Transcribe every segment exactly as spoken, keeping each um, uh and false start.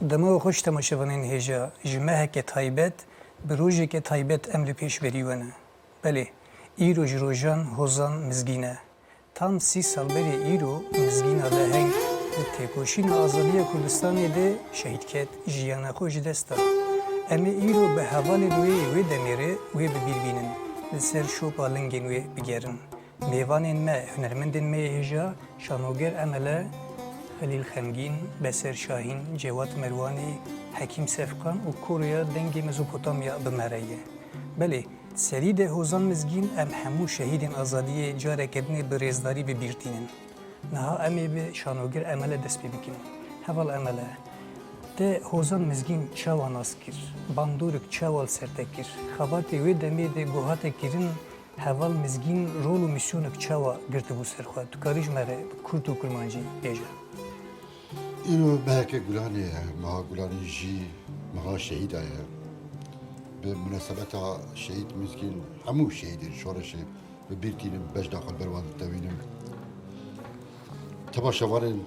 Dema we xweş temaşevanên hêja, ji meheke taybet bi rojeke taybet em li pêşberî we ne. Belê, îro ji rojan Hozan Mizgîn e. Tam sî sal berê îro Mizgîna Leheng di têkoşîna azadiya Kurdistanê de şehîd ket, jiyana xwe ji dest da. Em ê îro bi hevalên wê yê wê demê re wê bi bîr bînin, li ser şopa lingên wê bigerin. Mêvanên me, hunermendên me yê hêja, şanoger Emele, Xelîl Xemgîn, Beser Şahîn, Cewat Merwanî, Hekîm Sefqan û Koroya Dengê Mezopotamya bi me re ye. Belê, serî de Hozan Mizgîn em hemû şehîdên azadiyê careke din ê bi rêzdarî bi bîr tînin. Niha em ê bi şanoger Emele dest pê bikin. Heval Emele, te Hozan Mizgîn çawa nas kir? Bandorek çawa li ser te kir? Xebatê wê demê de ku hate kirin, Heval Mizgîn rol û misyonek çawa girtibû ser xwe? Tu karî ji me re bi kurt û kurmancî bêje. Îro meheke Gulanê ye, meha Gulanê jî meha şehîda ye. Bi munasebeta şehîd Mizgîn hemû şehîdên şoreşê bi bîr tînim, bejna xwe li ber wan ditewînim. Temaşevanên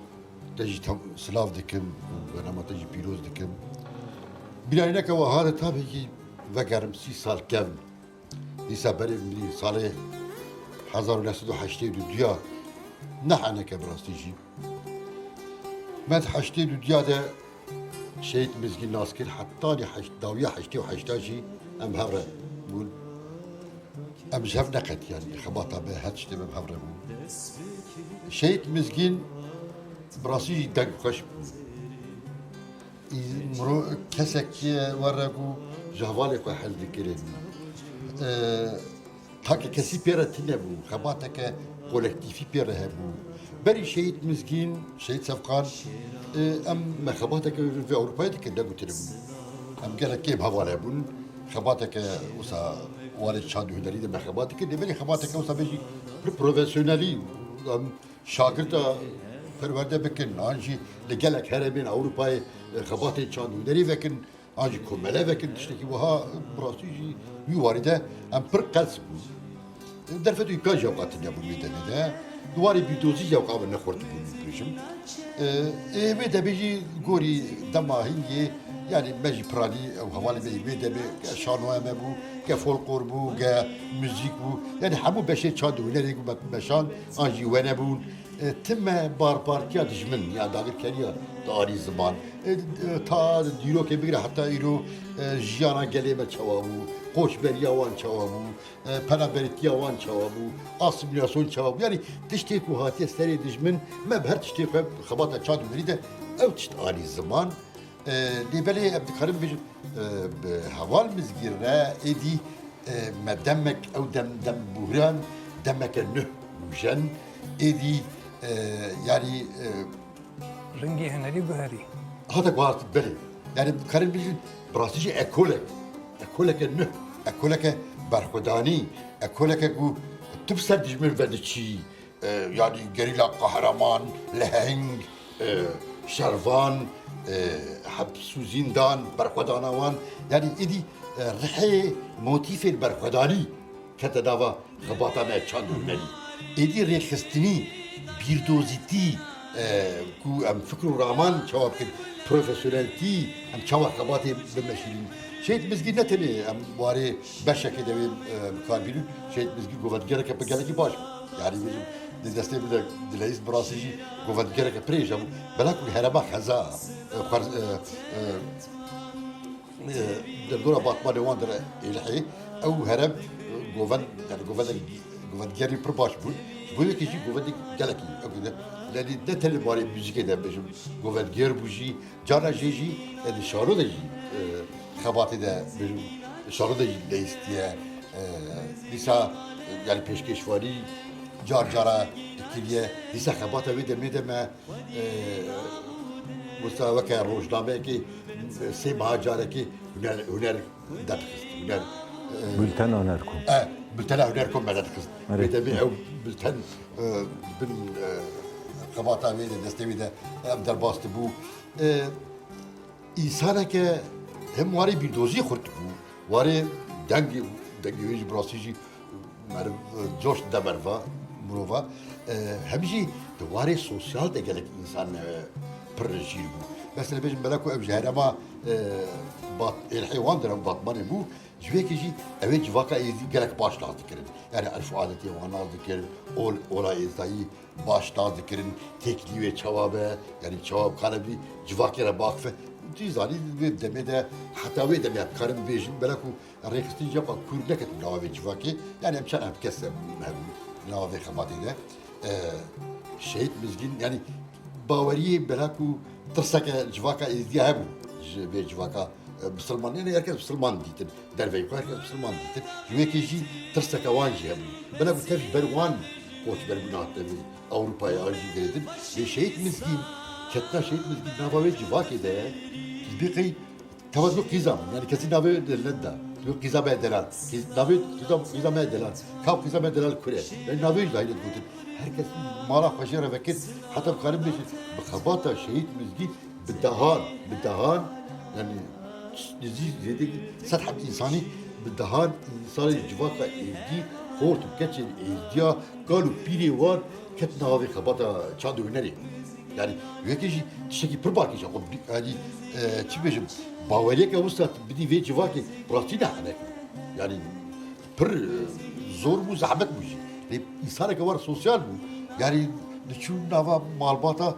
te jî tem-, silav dikim û bernama te jî pîroz dikim. Bîranîneke wiha de tabekî vegerim sî sal kevn. Dîsa berê min salê hezar û neh sed û heştê û duya ne heneke bi rastî jî. Me di heştê û duya de Şehîd Mizgîn nas kir, hetanî heşt-, dawiya heştê û heşta jî em hev re bûn. Em ji hev neqetiyan, xebata me her tiştê me bi hev re bû. Şehîd Mizgîn bi rastî jî deng xweş bû. Î-, miro-, kesek were ku ji hevalê xwe hel dikirin. E, take kesî pê re tune bû, xebateke kolektîfî pê re hebû. Berî Şehîd Mizgîn, Şehîd Sefqan, e, em me xebateke vê Ewropayê dikir, ne ku tune bûn. Em gelek kêm heval hebûn, xebateke wisa warê çand û hunerî de me xebat dikir, lê berî xebateke wisa bêjî pir profesyonelî, em şagirta perwerde bikin, an jî li gelek herêmên Ewropayê, e, xebatên çand û hunerî vekin, an jî komele vekin, tiştekî wiha bi rastî jî wî warî de em pir qels bûn. Derfet û îmkan jî ewqat tune bûn wê demê de. Di warê bîrdozî jî ewqat nexurt bûn, bêjim. E, ê, wê demê jî gorî dema hingê, yanî me jî piranî ew hevalê me yê wê demê, ke şanoya me bû, ke folklor bû, ke muzîk bû. Yanî hemû beşê çand û hunerê ku me meşand, an jî wene bûn. E, tim me barbartiya dijmin, ya dagirkeriya dianî ziman. E, e, ta dîrokê bigire heta îro, e, jiyana gelê me çawa bû, koçberiya wan çawa bû, e, penaberîtiya wan çawa bû, asîmîlasyon çawa bû. Yanî tiştê ku hatiye serê dijmin, me bi her tiştê xwe xebata çand û hunerî de ew tişt anî ziman. E, lê belê em dikarin bêjin, e, bi heval Mizgîn re êdî, e, me demek ew dem, dem buhran, demeke nuh nûjen, êdî, e, yanî, e, Ringê hunerî guherî. Hate guhartin, belê. Yanî dikarin bêjin, bi rastî jî ekolek, ekoleke nuh, ekoleke berxwedanî, ekoleke ku tu bi ser dijmin ve diçî, e, yanî gerîla qehreman, leheng, e, şervan, e, hepsûzîndan, berxwedana wan, yanî êdî, e, rihê motîfên berxwedanî kete nava xebata me çand û hunerî. Êdî rêxistinî, bîrdozîtî, e, ku em fikr û raman çawa bikin, profesyoneltî, em çawa xebatê bimeşînin. Şehîd Mizgîn ne tenê em warê beşekê de wê, e, bi kar bînin. Şehîd Mizgîn govendgereke bi gelekî baş bû. Yanî bêjim, di destê min de dileyîst bi rastî jî govendgereke pir hêja bû. Bela ku herêma Xeza, e, xwer-, e, e, e, derdora Batmanê wan dire Êlihê, ew herem, e, govend, yanî govendek, govendgerî pir baş bûn. Ji bo yekê jî govendek gelekî, ew ne, yanî ne tenê barê muzîkê de bêjim, govendger bû jî, Carna jê jî, e, di şaro de jî, e, xebatê de, di şaro de jî leyîstiye. E, dîsa, e, yanî pêşkêşvanî car cara kiriye. Dîsa xebata wê demê de me, e, wisa weke rojnameyekê, e, sê meha carekê huner, huner derdixist. Huner, e, Bultena Hunerkom. E, Bultena Hunerkom me derdixist. Erê. Wê demê ew bulten, e, bin, e, xebata wê de, destê wê de, em derbas dibû. E, Însaneke hem warê bîrdozî xurt bû, warê dengê, dengê wê jî bi rastî jî meriv, e, coş dide meriva, mirova. E, hem jî di warê sosyal de gelek însan, e, pir jîr bû. Mesela bêjin bela ku ev ji herêma, e, Bat-, Êlihê wan dir, ev Batmanê bû, ji wê yekê jî ew ê civaka êzdî gelek baş nas dikirin. Yani erf û adetê wan nas dikirin, ol, ola êzdayî baş nas dikirin, têkilî wê çawa be, yani çawa bikare bi civakê re biaxife. Tu zanî vê demê de, heta wê demê em karin bêjin, bela ku rêxistin cem a kûr neketin nava vê civakê. Yani em çend kes hebûn nava vê xebatê de. E, Şehîd Mizgîn, yani baweriyê bela ku tirseke civaka êzdiya hebû ji vê civaka, e, misilman, yani herkes misilman dîtin. Derveyî xwe herkes misilman dîtin. Ji wê yekê jî tirseke wan jî hebû. Bela ku tev ji ber wan koçber bûne hatine vê Ewropayê an jî girêdin. Lê Şehîd Mizgîn, ketina Şehîd Mizgîn nava wê civakê de, tu dibî qey Teva tu qîza min, yani kesî navê wê neda. Tu qîza me delal. Qîz-, navê qîza, qîza me delal. Kav qîza me delal kure. Yani navê wî dahil gotin. Her kes mala xwe jê re vekir. Heta karin bêjin. Bi xebata Şehîd Mizgîn bi dehan, bi dehan, yani nizî zêde sed heb însanî bi dehan însanê civaka êzdî, xort û keçên êzdiya, kal û pîrê wan ketin nava vê xebata çand û hunerê. Yani wekî jî tiştekî pir balkêş e. Xwe bi-, yani, e, çi bêjim, baweriyeke wisa bidî vê civakê, bi rastî ne henek bû. Yani pir, e, zor bû, zehmet bû jî. Lê însaneke were sosyal bû. Yani diçû nava malbata,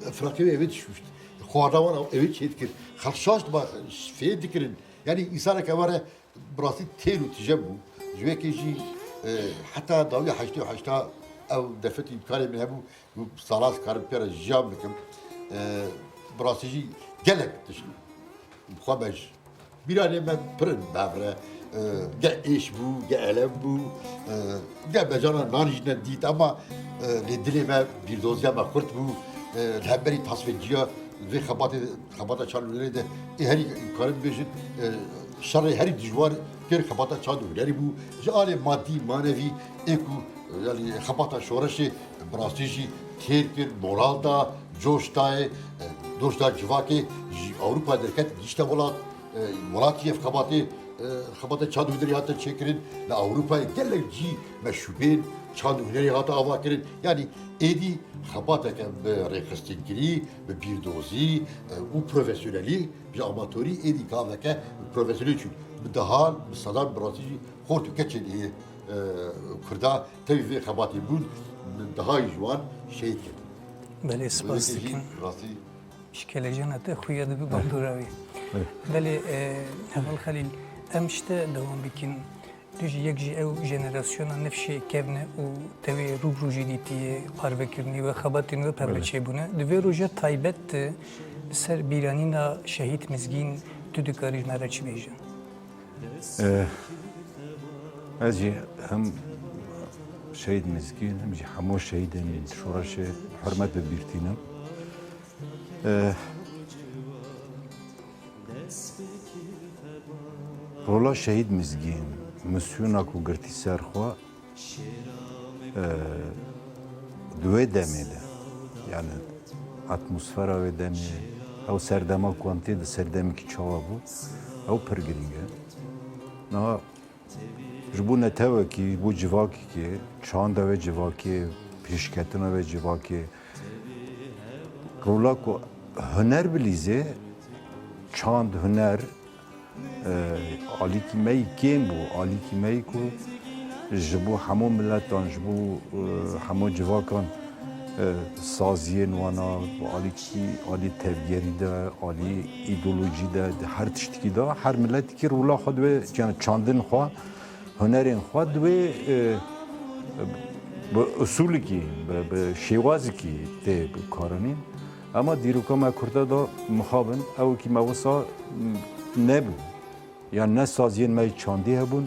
e, firaqê wê evê dişûşt. Xwarina wan evê çêdikir. Xelk şaş diba fê dikirin. Yani însaneke were Bi rastî têr û tije bû. Ji wê yekê jî, e, heta dawiya heştê û heşta ew defetî karê min hebû, û sala ez karim pê re jiyan bikim. E, bi rastî jî gelek tişt bi xwe me ji bîranê me pir in bi hev re. E, ge êş bû, ge elem bû, e, ge bejana nan jî nedît, ama, e, lê dilê me bîrdoziya me xurt bû. E, li hemberî tasvê ciya vê xebatê Xebata çand û hunerê de ê herî karin bêjin, e, şerê herî dijwar kir xebata çand û hunerî bû. Ji alê madî, manevî ê ku, e, yani xebata şoreşê bi rastî jî têr kir, moral da, coş dayê, e, coş da civakê ji Ewropa derket gihîşte welat, e, welatî ev xebatê, e, xebata çand û hunerî hate çêkirin. Li Ewropayê gelek cî meşûbên çand û hunerî hate avakirin. Yani êdî xebateke bi rêxistinkirî, bi bîrdozî, e, û profesyonelî, ji amatorî êdî gaveke profesyonelî çûn. Bi dehan, bi sedan bi rastî jî xort û keçên ê, e, Kurda tevî vê xebatê bûn, bi deha jî ji wan şehîd kirin. Belê, spas dikim. Rastî Ji kelecana te xuya dibe bandora wê. Evet. Belê, e, Heval Xelîl, em ji te dewam bikin. Tu jî yek ji ew jenerasyona nifşê kevne û tevê rû bi rû jî dîtiye parvekirinê wê xebatên wê pevre çêbûne. Di vê roja taybet de li ser bîranîna Şehîd Mizgîn tu dikarî ji me re çi bêjî? Eh, ez jî hem Şehîd Mizgîn hem jî hemû şehîdên şoreşê hurmet bi bîr tînim. Eh, Rola Şehîd Mizgîn, misyona ku girtî ser xwe, e, di wê demê de, yani atmosfera wê demê, ew serdema ku em tê di serdemekî çawa bû, ew pir girîng e. Niha Ji bo netewekî, ji bo civakekê, çanda wê civakê, pêşketina wê civakê, rola ku huner bilîzê, çand, huner, e, alîkî me yî kêm bû, alîkî me yî ku ji bo hemû miletan, ji bo, e, hemû civakan, e, saziyên wana, alîkî, alî tevgerî de, alî îdeolojî de, di her tiştikî de, her miletikî rola xwe di wê, yani çandin xwe, hunerên xwe di wê, e, bi usulekî, bi, bi şêwazekî tê karanîn. Ema dîroka me Kurda de mixabin, ew kî me wisa nebû. Yan ne saziyên me çandî hebûn,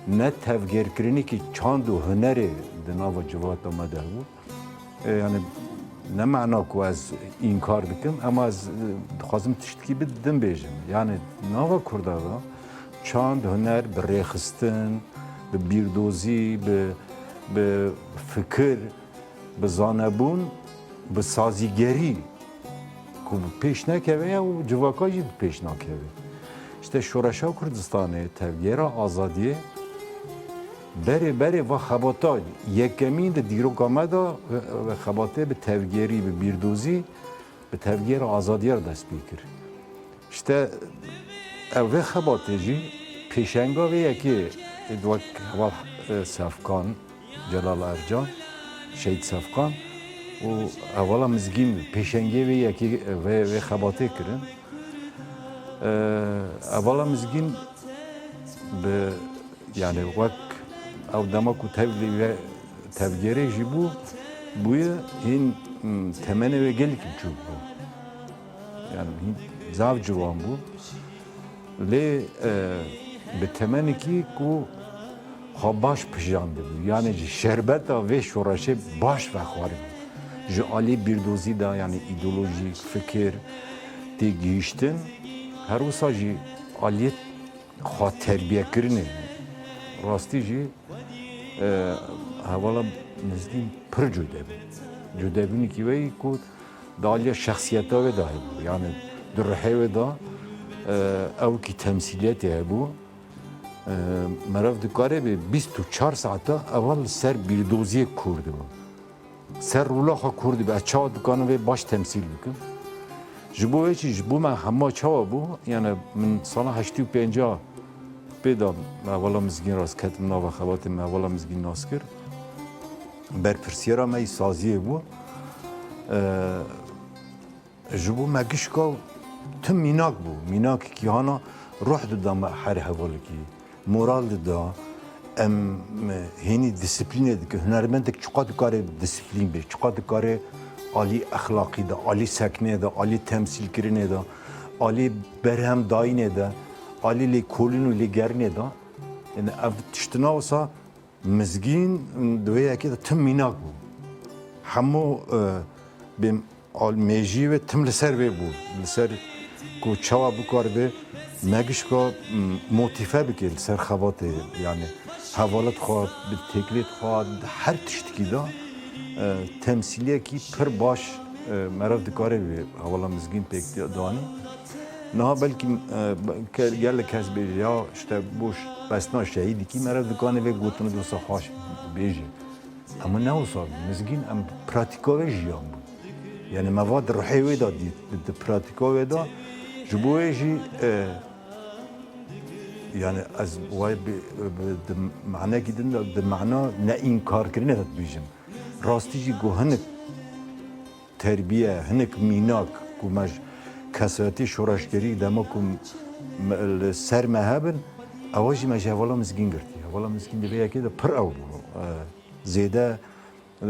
ne tevgerkirinekî çand û hunerê di nava civata me de hebû. E, yani ne mana ku ez înkar dikim, ema ez, e, dixwazim tiştkî bi din bêjim. Yani nava Kurda de çand, huner bi rêxistin, bi bîrdozî, bi, bi fikir, bi zanebûn, bi sazîgerî ku bi pêş nekeve ya û civaka jî bi pêş nakeve. İşte Şoreşa Kurdistanê, Tevgera Azadiyê berê berê va xebata yekemîn di dîroka me de, e, e, xebatê bi tevgerî, bi bîrdozî, Tevgera azadiyê re dest pê kir. İşte ev vê xebatê jî pêşenga vê yekê ê wek heval, e, Sefkan, Celal Ercan, Şehîd Sefkan û hevala Mizgîn pêşengê vê yekê, e, vê, vê xebatê kirin. E, hevala Mizgîn bi, yani wek ew dema ku tevlî ve tevgerê jî bû, bûye hîn, m, temenê wê gelekî biçûk bû. Yani hîn zaf ciwan bû. Lê, e, bi temenekî ku xwe baş pijandibû. Yani ji şerbeta vê şoreşê baş vexwaribû. Ji alî bîrdozî de, yani îdeolojîk, fikir, têgihiştin, her wisa jî aliyê xwe terbiyekirinê. Rastî jî, e, hevala Mizgîn pir cude bû. Cudebûnekî wê yî ku di aliya şexsiyeta wê de hebû. Yani di ruhê wê de, e, ewkî temsîliyetê hebû. E, meriv dikare bê bîst û çar saeta eva li ser bîrdoziyê kor dibe. Ser rûla xwe kor dibe. Ez çawa dikanim vê baş temsîl bikim? Ji bo vê jî ji bo me hema çawa bû? Yani min sala heştê û pênca pê de me hevala Mizgîn rast ketim nava xebatê me hevala Mizgîn nas kir. Berpirsiyara me yî saziyê bû. E, ji bo me gişka tim mînak bû. Mînakekî hana ruh dida me her hevalekî. Moral dida. Em, e, hênî disiplînê dikin. Hunermendek çiqa dikare disiplîn bê, çiqa dikare alî exlaqî de, alî seknê de, alî temsîlkirinê de, alî berhemdayînê de, alî lêkolîn û lêgerînê de. Yani ev tiştina wisa Mizgîn di wê yekê de tim mînak bû. Hemû, e, bê al-, mêjiyê wê tim li ser wê bû. Li ser ku çawa bikaribe me gişka, m, motîfe bike li ser xebatê, yani hevalet xwe, bi têkilêt xwe, di her tiştikî de, e, temsîliyekî pir baş, e, meriv dikare bi hevala Mizgîn pêk danî. Niha belkî, e, ke-, gelek kes bêje, ya işte bo ş-, pesna şehîdikî meriv dikane vê gotinê dosa xweş bêje. Ama ne wisa bû. Mizgîn em pratîka wê jiyan bû. Yani me va di ruhê wê de dît, di, di pratîka wê de. Ji bo wê jî, e, yani ez wayê bi, bi, di manekî din de, di mana ne înkarkirinê de dibêjim. Rastî jî ku hinek terbiye, hinek mînak ku me ji kesayetî şoreşgerî dema ku me, li ser me hebin, ewa jî me ji hevala Mizgîn girtî. Hevala Mizgîn di vê yekê de pir ew bû. E, zêde, e,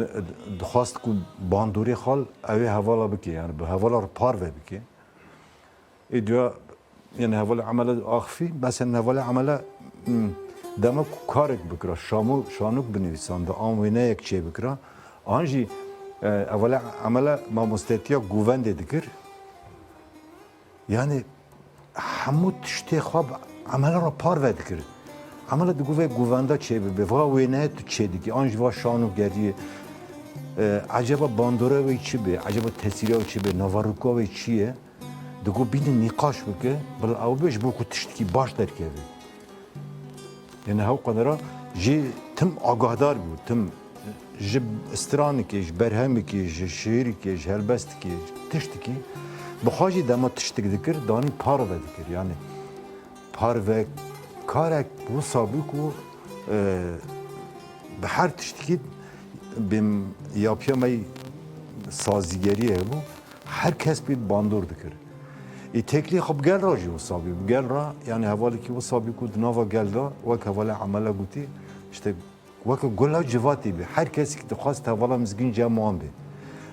dixwast ku bandorê xal ew ê hevala bike, yani bi hevala re parve bike. Ê duya, yani hevalê Emele axifî, mesela hevalê Emele, hmm, dema ku karek bikira, şamo-, şanok binivîsanda, an wêneyek çêbikira, an jî, e, hevalê Emele mamostetiya govendê dikir. Yani hemû tiştê xwe bi Emele re parve dikir. Emele digot vê govenda çêbibe, va wêneyê tu çêdikî, an jî va şanogeriyê. E, eceba bandora wê çi be, eceba tesîra wê çi be, naveroka wê çi ye? Digot bîne nîqaş bike, bila ew be ji bo ku tiştekî baş derkeve. Yani hew qadara jî tim agahdar bû, tim ji stranikê, ji berhemekê, ji şiîrikê, ji helbestikê, ji tiştekî bi xwe jî dema tiştek dikir, danî parve dikir. Yani parvekarek wisa bû ku, e, bi her tiştekî bêm yapiya me sazîgeriyê hebû. Her kes pê bandor dikir. Ê têkilî xwe bi gel re jî wisa bî. Bi gel re, yani hevalekî wisa bî ku di nava gel de, wek hevalê Emele gotî, işte weke gula civatê bî. Her kesekî dixwest hevala Mizgîn cem wan bê.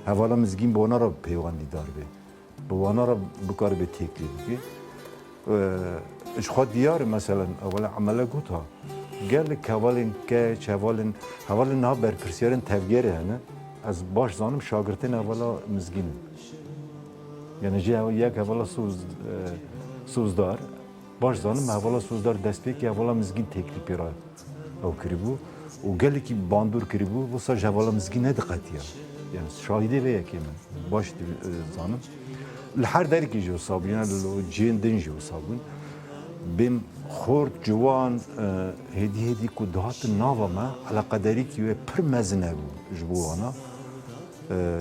Hevala Mizgîn bi wana re peywendîdar bê. Bi wana re bikaribe têkilî bike. Ee, ji xwe diyar e, meselen, hevala Emele got ha. Gelek hevalên keç, hevalên, hevalên niha berpirsiyarên tevgerê hene. Ez baş zanim şagirtên hevala Mizgîn in. Yani jê hev-, yek hevala Soz-, e, Sozdar. Baş zanim hevala Sozdar destpêkê hevala Mizgîn têkilî pê re ew kiribû û gelekî bandor kiribû, wisa ji hevala Mizgîn nediqetiya. Yani şahidê vê yekê me. Baş di-, e, zanim. Li her derekî jî wisa bû, yani li cihên din jî wisa bûn. Bêm xort, ciwan, e, hêdî hêdî ku dihatin nava me, eleqederîkî wê pir mezin hebû ji bo wana. E,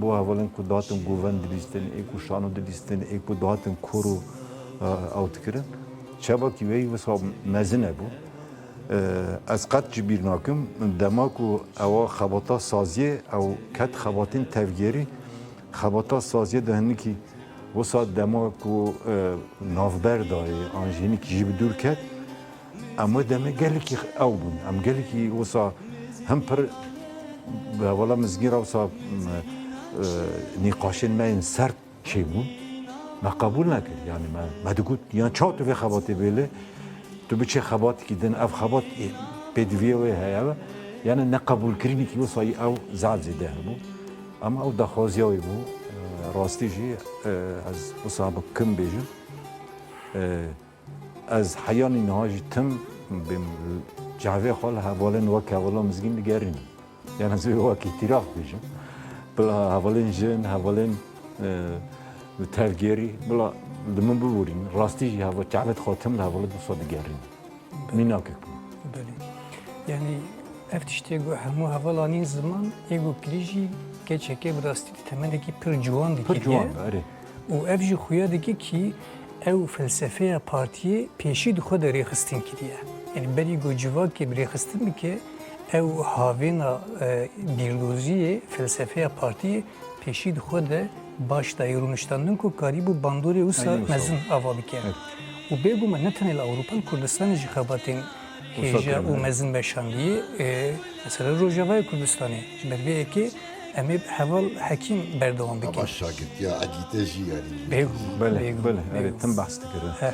Bo hevalên ku dihatin goven dilîstin, ê ku şano dilîstin, ê ku dihatin koro, e, ew dikirin. Çavakî wê wisa mezin hebû. E, ez qet ji bîr nakim, dema ku ewa xebata saziyê, ew ket xebatên tevgerî, xebata saziyê de hinekî wisa dema ku, e, navber dayê, an jî hinekî jî bi dûr ket, Em wê demê gelekî ew bûn. Em gelekî wisa him pir bi hevala Mizgîn re wisa, m, e, nîqaşên me yên sert çêbûn. Me qebûl nekir. Yani me, me digot, yan çawa tu vê xebatê bêle, tu biçê xebatekî din, ev xebat ê pêdiviyê wê heye. Yani neqebûlkirinekî wisa ew zaf zêde hebû. Ama ew daxwaziya wê bû. E, rastî jî, e, ez wisa bi kim bêjim. E, Ez heyanî niha jî tim bêm cevê xwe li hevalên wek hevala Mizgîn digerînim. Yani ez wê wek îtîraf bêjim. Bila hevalên jin, hevalên, e, tevgerî, bila li min biborîn. Rastî jî heva, çavêt xwe tim li hevalên wisa digerînim. Mînakek bû. Belê. Yani ev tiştê ku hemû heval anîn ziman, ê ku kirî jî keçeke bi rastî di temenekî pir ciwan dikiriye. Pir ciwan be, erê. Û ev jî xuya dike kî ew felsefeya partiyê pêşî di xwe de rêxistin kiriye. Yani berî ku civakê bi rêxistin bike, ew havêna, e, bîrdoziyê felsefeya partiyê pêşî di xwe de baş dayê rûniştandin ku karîbû bandorê wisa Aynen, sağ ol. mezin ava bike. Evet. Û bêguman ne tenê li Ewropa, li Kurdistanê jî xebatên Wisa hêja û kirin, evet. mezin meşandiye, e, mesela Rojavayê Kurdistanê. Ji ber vê yekê em ê bi heval Hekîm berdewam bikin. Ama şagirtiya Edî te jî yani. Bêguman, Belê, bêguman, belê, erê, bêguman. tim behs dikirin. He.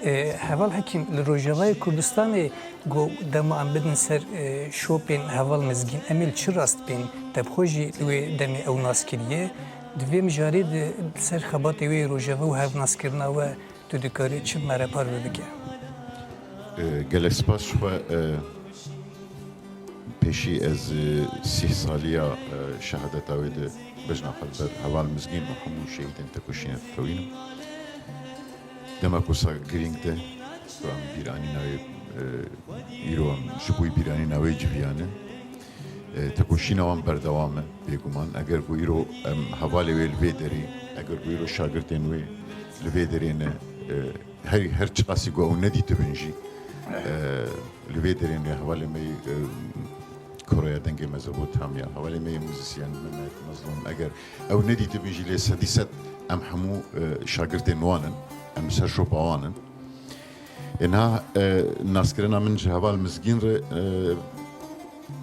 E, heval Hekîm, li Rojavayê Kurdistanê ku dema em bidin ser, e, şopên heval Mizgîn, em ê li çi rast bên? Te bi xwe jî li wê demê ew nas kiriye. Di vê mijarê de ser xebatê wê yê Rojava û hevnaskirina we tu dikarî çi me re parve bike? E, gelek spas ji xwe, e, pêşî ez, e, sîh saliya, e, şehadeta wê de bejna xwe li ber heval Mizgîn û hemû şehîdên tekoşînê dikewînim. Demek wisa girîng de, ku em bîranîna wê, e, îro em ji bo bîranîna wê civiyanin. E, tekoşîna wan berdewam e, bêguman. Eger ku îro em hevalê wê li vê derê, eger ku îro şagirtên wê li vê derê ne, e, her, her çiqasî ku ew nedîtibin jî, e, li vê derê ne hevalê me yê, e, Koroya Dengê Mezebût hemiya, hevalê me yê muzîsyen Mehmet Mezlûm, eger ew nedîtibin jî lê sedî sed em hemû, e, şagirtên wan in, em li ser şopa wan in. Ê niha, e, naskirina min ji heval Mizgîn re, e,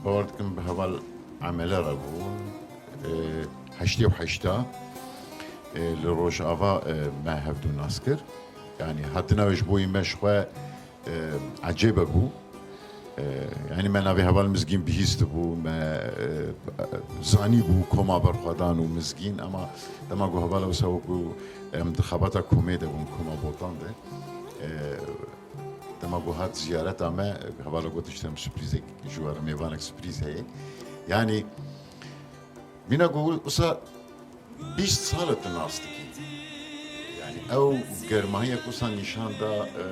bawer dikim bi heval Emele re bû. E, heştê û heşta, e, li Rojava, e, me hevdû nas kir. Yanî hatina wê ji bo yî me ji xwe, e, ecêbe bû. E, yanî me navê heval Mizgîn bihîstibû, me, e, zanîbû koma berxwedan û Mizgîn, ema dema ku hevala wisa wekû em di xebata komê de bûn, koma Botan de. E, dema ku hat ziyareta me, hevala got, işte, em sürprizek ji we re, mêvanek sürpriz heye. Yanî, mîna ku wisa bîst sal e tu nas dikî. Yanî, ew germahiya ku wisa nîşan da, e,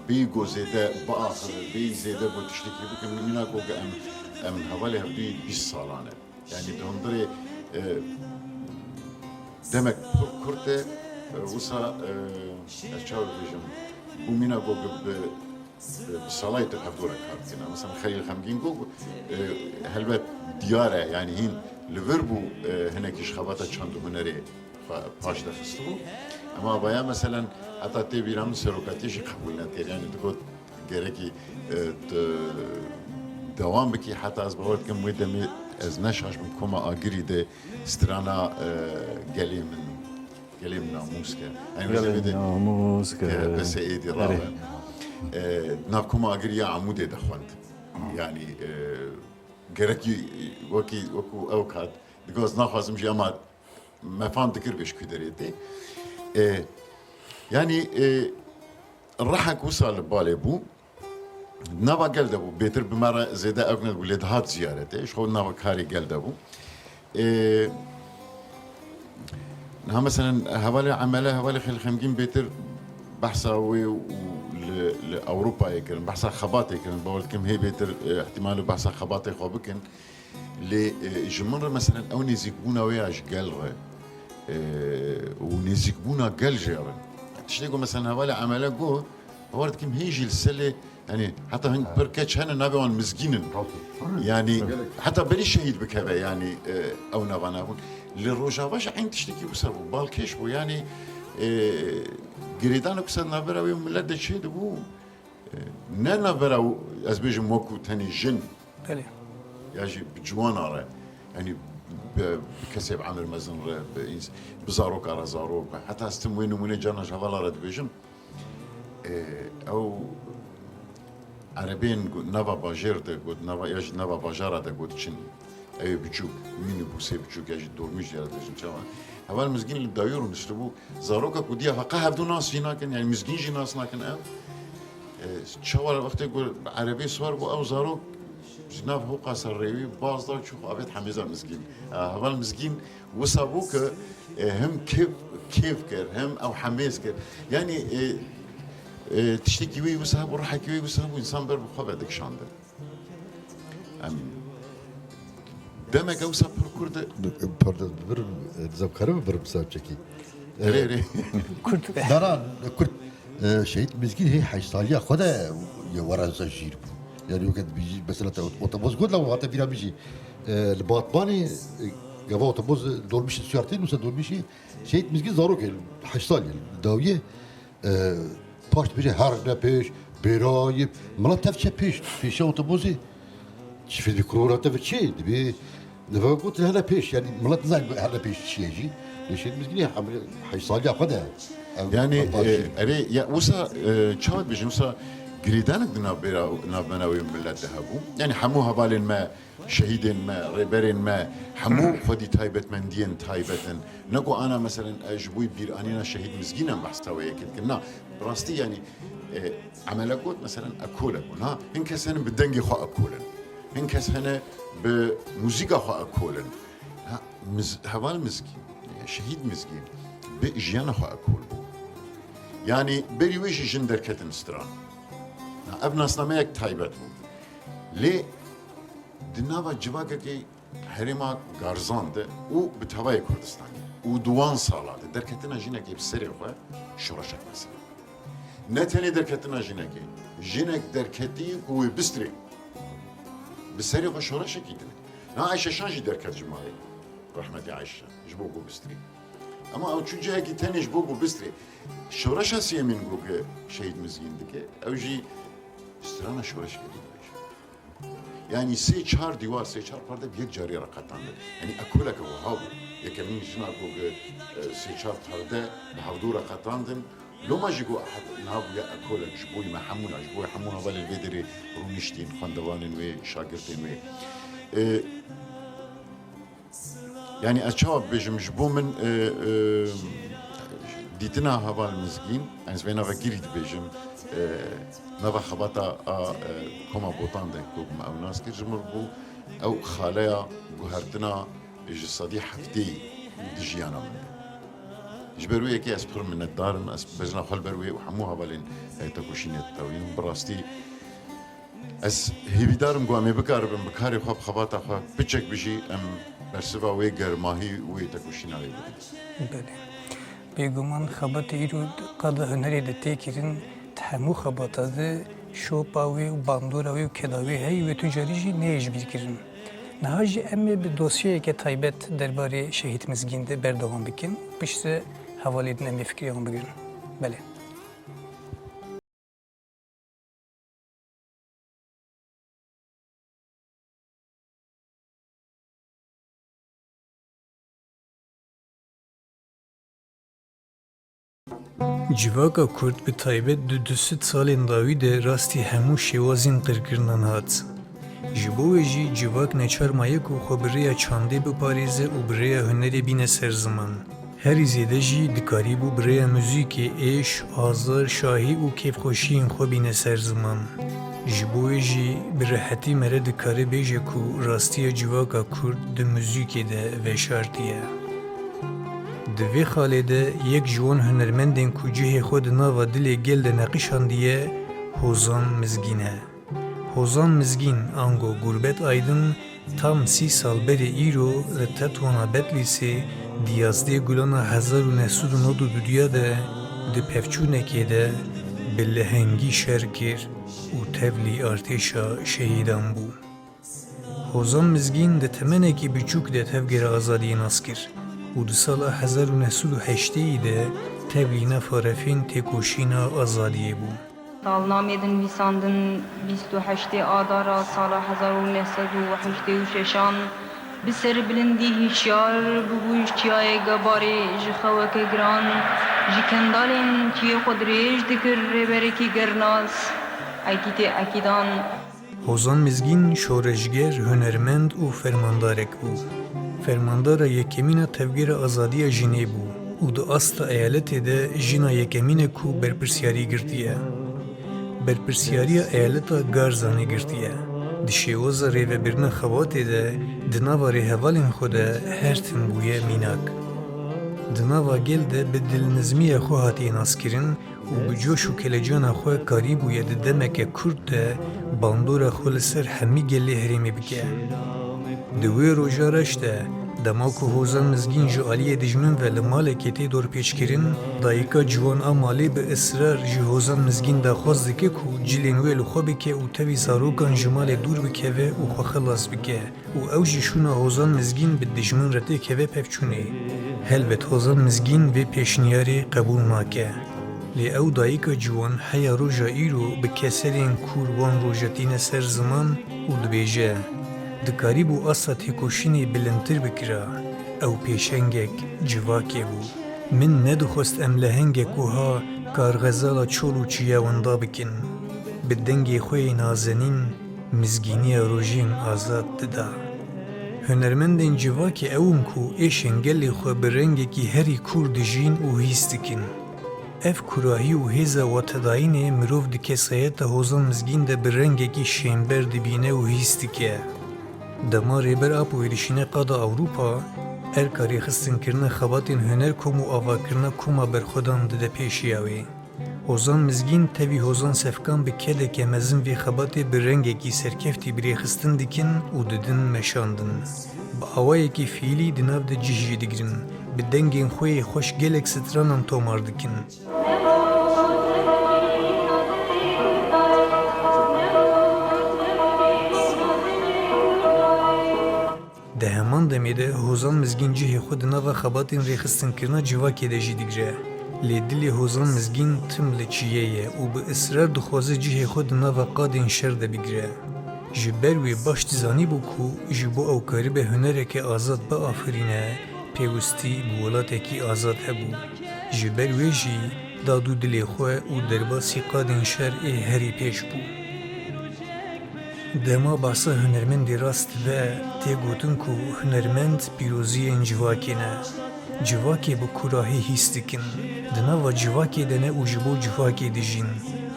bêyî ku zêde biaxivin, bêyî zêde ku tiştekî bikin, mîna ku em, em hevalê hevdûyî bîst salan e. Yani di hundirê, e, demek pir kurt e, e, wisa, e, ez çawa bibêjim, bû mîna ku bi, bi, bi salayê tu hevdû re kar dikine. Mesela Xelîl Xemgîn got, e, helbet diyar e, yani hîn li vir bû, e, hinekî ji xebata çand û hunerê pa-, paş de xistibû. Ema vaya meselen heta tê bîra min serokatiyê jî qebûl nekir. Yani digot, Gerekî, e, tu dewam bikî, heta ez bawer dikim wê demê ez ne şaş bim, koma Agirî de strana, e, gelê min, gelê min namûs ke. Yanî wê Gelê demê de namûs ke. P S Êdî Erê. rabe. E, nav koma Agirî ya Amûdê de xwend. Yanî, e, gerekî wekî, wekû ew kat. Digo ez naxwazim jî, ema me fam dikir bê ji ku derê tê. E, yanî, e, rehek wisa li balê bû. Nava gel de bû. Bêtir bi me re zêde ewk nedibû, lê dihat ziyaretê. Ji xwe nava karê gel de bû. E, niha meselen hevalê Emele, hevalê Xelîl Xemgîn bêtir behsa wê û li, li Ewropayê kirin, behsa xebatê kirin. Bawer dikim hê bêtir, e, ihtimal û behsa xebatê xwe bikin. Lê, e, ji min re, meselen, ew nêzîkbûna wê ya ji gel re, e, û nêzîkbûna gel jê re. Tiştê ku, meselen, hevalê Emele got, bawer dikim hê jî li Selê, yanî heta hin pir keç hene navê wan Mizgîn in. Yanî heta berî şehîd bikeve, yanî, e, ew nava nabûn. Li Rojava jî eyn tiştekî wisa bû, balkêş bû, yanî, e, girêdanek wisa navbera wê û milet de çêdibû. Ne navbera, ez bêjim, wekû tenê jin, belê, ya jî bi ciwana re, yanî bi, bi kesê bi emir mezin re, bi îns-, bi zaroka re, zarok, heta ez tim wê nimûnê carna ji hevala re dibêjim. E, ew erebên got, nava bajêr de got, nava, ya jî nava bajara de got çin. Ew ê biçûk, mînîbûsê biçûk ya jî dolmîş jê re dibêjin çawa. Heval Mizgîn li dawî rûniştibû. Zaroka ku diya xwe qe hevdû nas jî nakin, yanî Mizgîn jî nas nakin ew. E, çawa wextê ku bi erebê siwar bû, ew zarok ji nav hoqa ser rêwî baz da çû xwe avêt hemêza Mizgîn. E, heval Mizgîn wisa bû ku, e, him kêf, kêf kir, him ew hemêz kir. Yanî, e, e, tiştekî wî wisa hebû, rihekî wî wisa hebû, însan ber bi xwe ve dikişandin. Em demeke wisa pir kurt e. Pardon, birim, e, dizem karim birim savçekî. Erê, erê. Kurt be. Dana, kurt. E, Şehîd Mizgîn hê heşt saliya xwe de ye were zejîr bû. Yani weke dibîjî, mesela te otobus got la hate bîra bijî. E, li Batmanê, e, gava otobus dolmîşê siyartê, nusa dolmîşê Şehîd Mizgîn zarokê heşt salî dawiyê. E, paş dibêje, "Her ne pêş, bêrayî." Milet tev çe pêş, pêşiya otobusê. Çi fî dibî kurora te ve çi? Dibî, dibî got, "Her ne pêş." Yani milet nizanî her ne pêş çi ye jî. Lê Şehîd Mizgînê hemle heşt saliya xwe de. Ev, yani, ev başî. E, erê, ya, wisa, e, çawa dibêjin, wisa girêdanek di navbera, navbena wê milet de hebû. Yani hemû hevalên me, şehîdên me, rêberên me, hemû xwedî taybetmendiyên taybet in. Ne ku ana, meselen, e, ji bo bîranîna Şehîd Mizgîn em behsa wê yekê dikin. Na, bi rastî, yanî, e, Emele got, meselen, ekol e bûn. Ha, hin kes hene bi dengê xwe ekol in. Hin kes hene bi muzîka xwe ekol in. Ha, Miz-, heval Mizgîn, e, Şehîd Mizgîn bi jiyana xwe ekol bû. Yanî berî wê jî jin derketin stran. Ha, ev nasnameyek taybet bû. Lê di nava civakekê herêma Garzan de û bi tevayê Kurdistanê û di wan sala de derketina jinekê bi serê xwe şoreşek mesele. Ne tenê derketina jinekê, jinek derketî ku wê bistrê, bi serê xwe şoreşekî din e. Na Ayşe Şan jî derket ji malê, rehmetî Ayşe, ji bo ku bistrê. Ema ew çû cihekî tenê ji bo ku bistrê. Şoreşa sêyemîn ku ki Şehîd Mizgîn dike, ew jî strana şoreşekê dibêje. Yanî sê çar dîwar, sê çar perde bi yek carî re qetandin. Yanî ekoleke wiha bû. Yekemîn jina ku, e, sê çar perde bi hevdû re qetandin. Loma jî ku niha bûye ekolek ji bo me hemû, ji bo hemû hevalên vê derê rûniştîn, xwendevanên wê, şagirtên wê. E, Yanî ez çawa bibêjim, ji bo min, e, e, dîtina heval Mizgîn, ez vê navekirî dibêjim, e, nava xebata a, e, Koma Botan de ku me ew nas kir, ji min bû ew xaleya guhertina ji sedî heftê di jiyana min de. Ji ber wê yekê ez pir minnetdar im, ez bejna xwe li ber wê û hemû hevalên, e, tekoşînê ditewînim. Bi rastî, Ez hêvîdar im ku em ê bikaribin bi karê xwe, bi xebata xwe, piçek bijî, em bersiva wê germahî û wê tekoşîna wê bidin. Belê. Bêguman xebatê îro di qada hunerê de tê kirin, di hemû xebata de şopa wê û bandora wê û keda wê heye wê tu carî jî neyê ji bîr kirin. Niha jî em ê bi dosyayeke taybet derbarê Şehîd Mizgîn de berdewam bikin. Piştre hevalê din em ê fikirê wan bigirin. Belê. Civaka Kurd bi taybet di du sed salên dawî de rastî hemû şêwazên qirkirinan hat. Ji bo wê jî civak neçar maye ku xwe bi rêya çandê biparêze û bi rêya hunerê bîne ser ziman. Herî zêde jî dikarîbû bi rêya muzîkê êş, azar, şahî û kêfxweşiyên xwe bîne ser ziman. Ji bo wê jî bi rehetî mere dikare bêje ku rastiya civaka Kurd di muzîkê de veşartiye. Di vê xalê de yek ji wan hunermendên ku cihê xwe di nava dilê gel de neqişandiye, Hozan Mizgîn e. Hozan Mizgîn ango Gurbet Aydin Tam sî sal berê îro li Tetwana Betlîsê di yazdê Gulana hezar û neh sed û nod û duduya de di pevçûnekê de bi lehengî şer kir û tevlî artêşa şehîdan bû. Hozan Mizgîn di temenekî biçûk de tevgera azadiyê nas kir û di sala hezar û neh sed û heştê de tevlî nefa refên têkoşîna azadiyê bû. Salnamê di nivîsandin bîst û heştê Adara sala hezar û neh sed û heştê û şeşan bi serbilindî hişyar bûbû ji çiyayê Gebarê ji xeweke giran, ji kendalên çiyê xwe dirêj dikir rêberekî gernas Ekîtê Ekîdan. Hozan Mizgîn şoreşger, hunermend û fermandarek bû. Fermandara yekemîn a Tevgera Azadiya Jinê bû û di asta eyaletê de jina yekemîn e ku berpirsyarî girtiye. Berpirsyariya eyaleta Garzanê girtiye. Di şêwaza rêvebirina xebatê de di nava rêhevalên xwe de her tim bûye mînak. Di nava gel de bi dilnizmiya xwe hatiye naskirin û bi coş û kelecana xwe karîbûye di demeke kurt de bandora xwe li ser hemî gelê herêmê bike. Di wê roja reş de, dema ku Hozan Mizgîn ji aliyê dijmin ve li malekê tê dorpêçkirin, dayika ciwan a malê bi israr ji Hozan Mizgîn daxwaz dike ku cilên wê li xwe bike û tevî zarokan ji malê dûr bikeve û xwe xilas bike. Û ew jî şûna Hozan Mizgîn bi dijmin re têkeve pevçûnê. Helbet Hozan Mizgîn vê pêşniyarê qebûl nake. Lê ew dayika ciwan heya roja îro bi keserên ku wan roja tîne ser ziman û dibêje, dikarîbû asta têkoşînê bilindtir bikira. Ew pêşengek, civakê bû. Min nedixwest em lehengek wiha karxezala çol û çiya winda bikin. Bi dengê xwe yê nazenîn, mizgîniya rojên azad dida. Hunermendên civakê ew in ku êşên gelê xwe bi rengekî herî kûr dijîn û hîs dikin. Ev kurahî û hêza watedayînê mirov di kesayeta Hozan Mizgîn de bi rengekî şênber dibîne û hîs dike. Dema Rêber Apoyê dişîne qada Ewropa, erka rêxistinkirina xebatên hunerkom û avakirina koma berxwedan dide pêşiya wê. Hozan Mizgîn tevî Hozan Sefkan bi kedeke mezin vê xebatê bi rengekî serkeftî birêxistin dikin û didin meşandin. Bi awayekî fiîlî di nav de cih jî digirin. Bi dengên xwe yê xweş gelek stranan tomar dikin. Di heman demê de Hozan Mizgîn cihê xwe di nava xebatên rêxistinkirina civakê de jî digire. Lê dilê Hozan Mizgîn tim li çiyê ye û bi israr dixwaze cihê xwe di nava qadên şer de bigire. Ji ber wê baş dizanîbû ku ji bo ew karibe hunereke azad biafirîne, pêwistî bi welatekî azad hebû. Ji ber wê jî da dû dilê xwe û derbasî qadên şer ê herî pêş bû. Dema behsa hunermendê rast dibe, tê gotin ku hunermend pîroziyên civakê ne. Civakê bi kurahî hîs dikin. Di nava civakê de ne û ji bo civakê dijîn.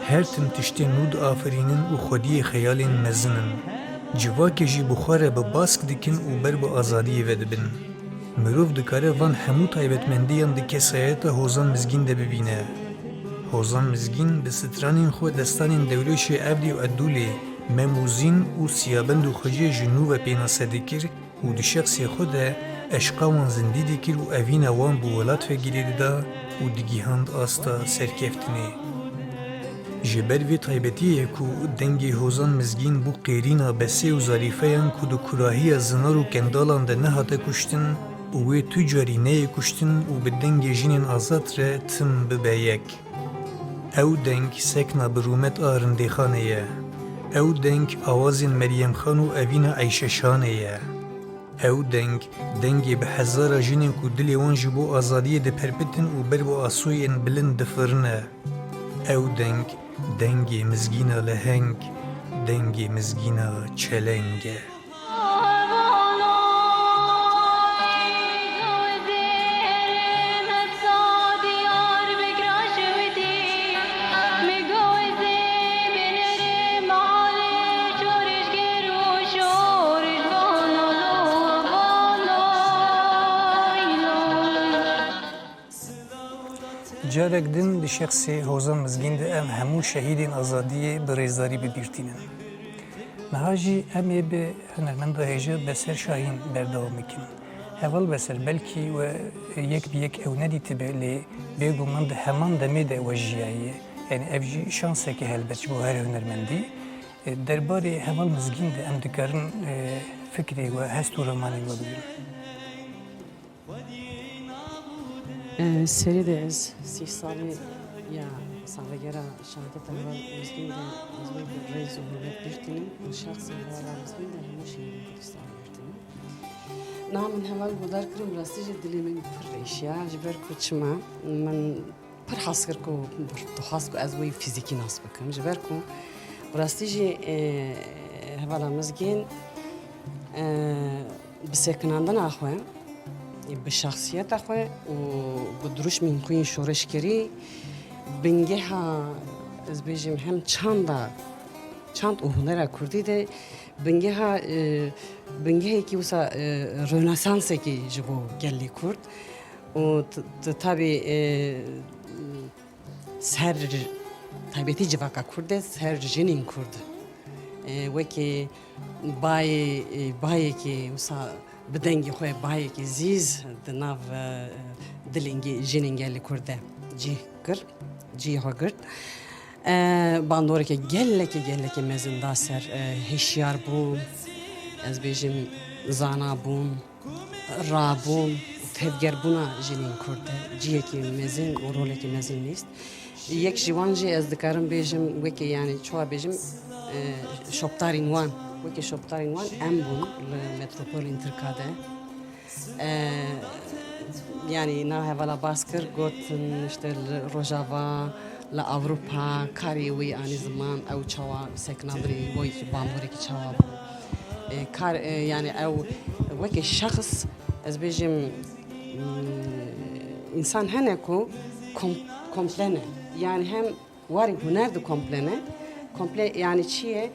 Her tim tiştên nû diafirînin û xwediyê xeyalên mezin in. Civakê jî bi xwe re bi bask dikin û ber bi azadiyê ve dibin. Mirov dikare van hemû taybetmendiyan di kesayeta Hozan Mizgîn de bibîne. Hozan Mizgîn bi stranên xwe destanên Dewrêşê Evdî û Edûlê, Mem û Zîn û Siyabend û Xwecê ji nû ve pênase dikir û di şexsê xwe de eşqa wan zindî dikir û evîna wan bi welat ve girê dida û digihand asta serkeftinê. Ji ber vê taybetiyê ku dengê Hozan Mizgîn bû qêrîna besê û zarîfeyan ku di kurahiya zinar û kendalan de nehate kuştin û wê tu carî neyê kuştin û bi dengê jinên azad re tim bibe yek. Ew deng sekna bi rûmet a Rindêxanê ye. Ew deng awazên Meryem Xan û evîna Eyşe Şanê ye. Ew deng, dengê bi hezara jinên ku dilê wan ji bo azadiyê diperpitin û ber bi asoyên bilind difirine. Ew deng, dengê mizgîna leheng, dengê mizgîna çeleng e. Carek din di şexsê Hozan Mizgîn de em hemû şehîdên azadiyê bi rêzdarî bi bîr tînin. Niha jî em ê bi hunermenda hêja Beser Şahîn berdewam bikin. Heval Beser, belkî we yek bi yek ew nedîtibe, lê bêguman di heman demê de we jiyaye. Yanî ev jî şansek e helbet ji bo her hunermendî. Derbarê Heval Mizgîn de em dikarin, e, fikrê we, hest û ramanê we bibînin. E, serî de ez sî salî ya salvegera şehadeta Heval Mizgîn de ez wê bi rêz û hurmet bîrtînim û şexsê Heval Mizgîn de hemû şehîdên Kurdistanê bîrtînim. Niha min heval guhdar kirin, bi rastî jî dilê min pir rêşiya, ji ber ku çima min pir hez kir ku dixwast ku ez wê fîzîkî nas bikim. Ji ber ku bi rastî jî, e, hevala Mizgîn, e, bi sekinandina xwe, bi şexsiyeta xwe û bi dirûşmên xwe yên şoreşgerî bingeha, ez bêjim, hem çanda, çand û hunera kurdî de bingeha, e, bingehekî wisa, e, rönesansekî ji bo gelê kurd û t-, t-, tabî, e, ser taybetî civaka kurd de ser jinên kurd, e, wekî bayê, e, bayekî wisa bi dengê xwe bayekî zîz di nav, e, dilên ge-, jinên gelê kurd de cih kir, cihê xwe girt. E, bandoreke gelekî, gelekî mezin da ser, e, hişyar bûn, ez bêjim zana bûn, rabûn û tevgerbûna jinên kurd de cihekî mezin û rolekî mezin lîst. Yek ji wan jî ez dikarim bêjim, wekî, yanî, çawa bêjim, e, şopdarên wan, wekî şopdarên wan em bûn li metropolên Tirka de. E, yanî, na hevala bas kir, gotin, işte, li Rojava, li Ewropa karê wî anî ziman, ew çawa sekinandinê wî ji bandorêkî çawa bû. E, kar, e, yanî ew weke şexs, ez bêjim, mm, însan hene ku kom-, komple ne. Yanî hem warê huner de komple ne. Komple yanî çi ye?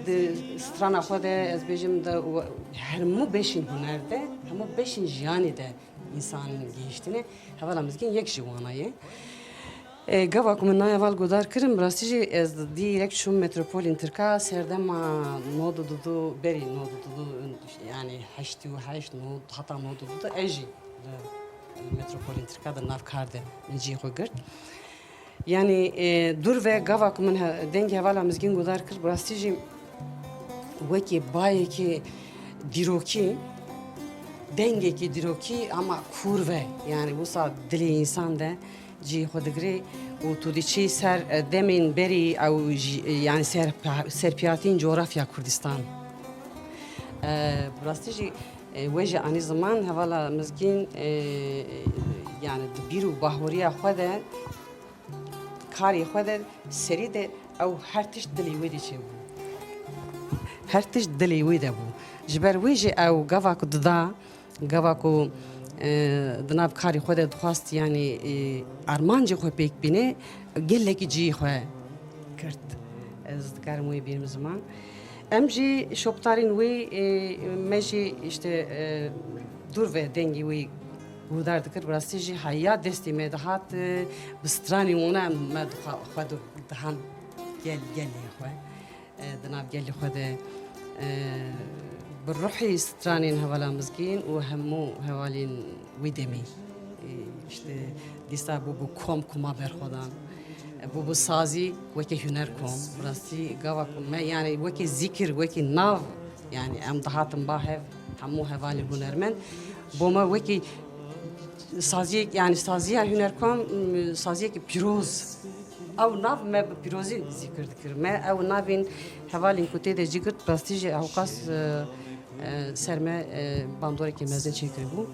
Di strana xwe de, ez bêjim, di we-, hemû beşên huner de, hemû beşên jiyanê de însan gihîştine. Hevala Mizgîn yek ji wana ye. E, gava ku min na heval guhdar kirin, bi rastî jî ez dîrek çûm metropolên Tirka, serdema nod û du, berî nod û du, yanî heştê û heşt, nod, heta nod û du de ez jî li metropolên Tirka de nav kar de min cihê xwe girt. Yanî, e, dûr ve gava ku min he-, dengê hevala Mizgîn guhdar kir, bi rastî jî wekî bayekî dîrokî, dengekî dîrokî ama kûr ve, yanî wisa dilê însan de cihê xwe digirê û tu diçî ser, e, demên berî ew jî, e, yanî ser, serpiyatiyên coğrafya Kurdistan. E, bi rastî jî, e, we jî anî ziman hevala Mizgîn, e, yanî di bîr û bahweriya xwe de karê xwe de serî de ew her tişt dilê wê de çêbû. Her tişt dilê wê de bû. Ji ber wê jî ew gava ku dida, gava ku, e, di nav karê xwe de dixwast, yanî, e, armancê xwe pêk bîne, gelekî cihê xwe girt. Ez dikarim wê bînim ziman. Em jî şopdarên wî, e, me jî, işte, e, dûr ve dengê wî guhdar dikir. Bi rastî jî heya destê me dihat, e, bi stranên wana em me dixwe-, xwe di-, dihan gel-, gelê xwe. E, di nav gelê xwe de, e, bi ruhî stranên hevala Mizgîn û hemû hevalên wî demî, e, işte, dîsa bûbû kom, koma berxwedan. Bûbû sazî weke huner kom. Bi rastî gava ku me, yanî weke zikir, weke nav, yanî em dihatin ba hev, hemû hevalên hunermend. Bo me weke saziyek, yanî saziya huner kom, m, saziyeke pîroz. Ew nav me bi pîrozî zikir dikir. Me ew navên hevalên ku tê de cî girt, bi rastî jî ewqas, e, e, ser me, e, bandoreke mezin çêkiribû.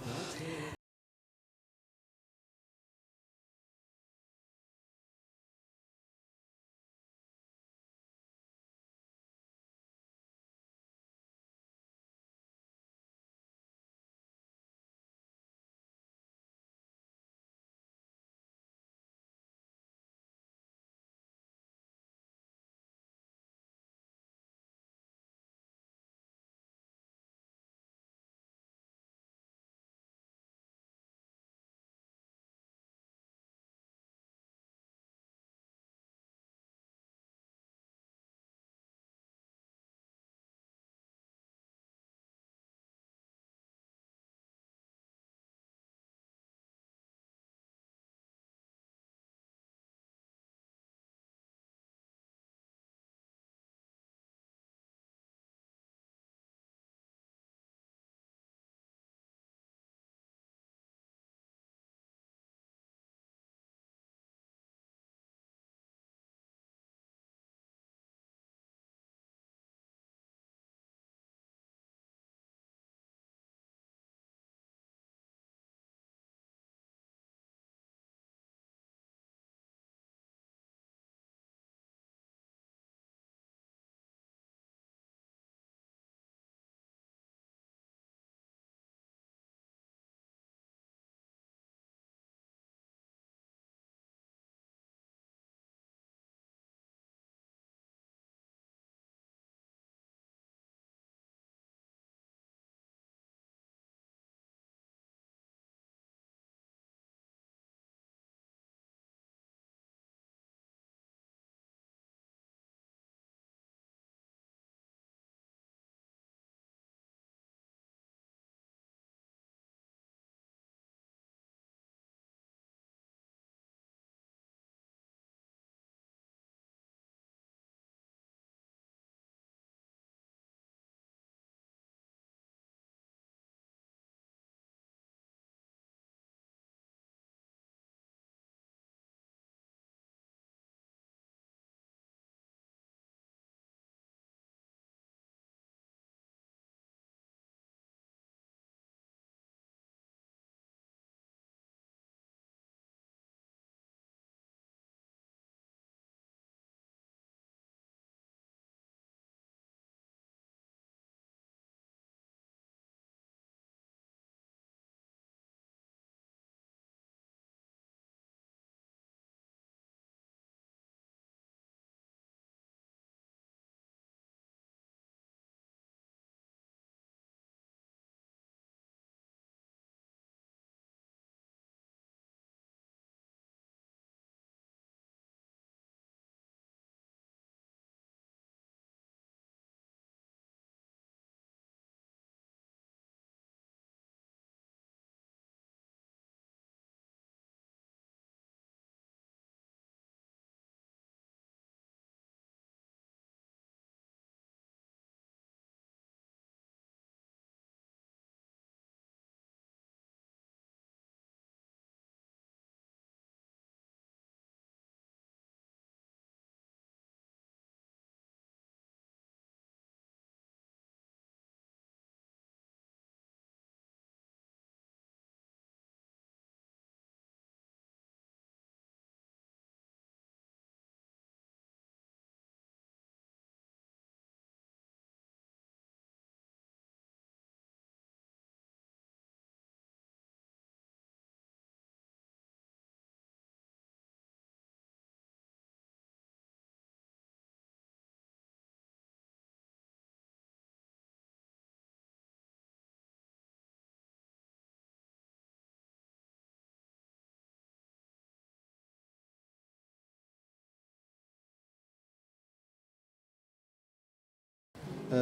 E,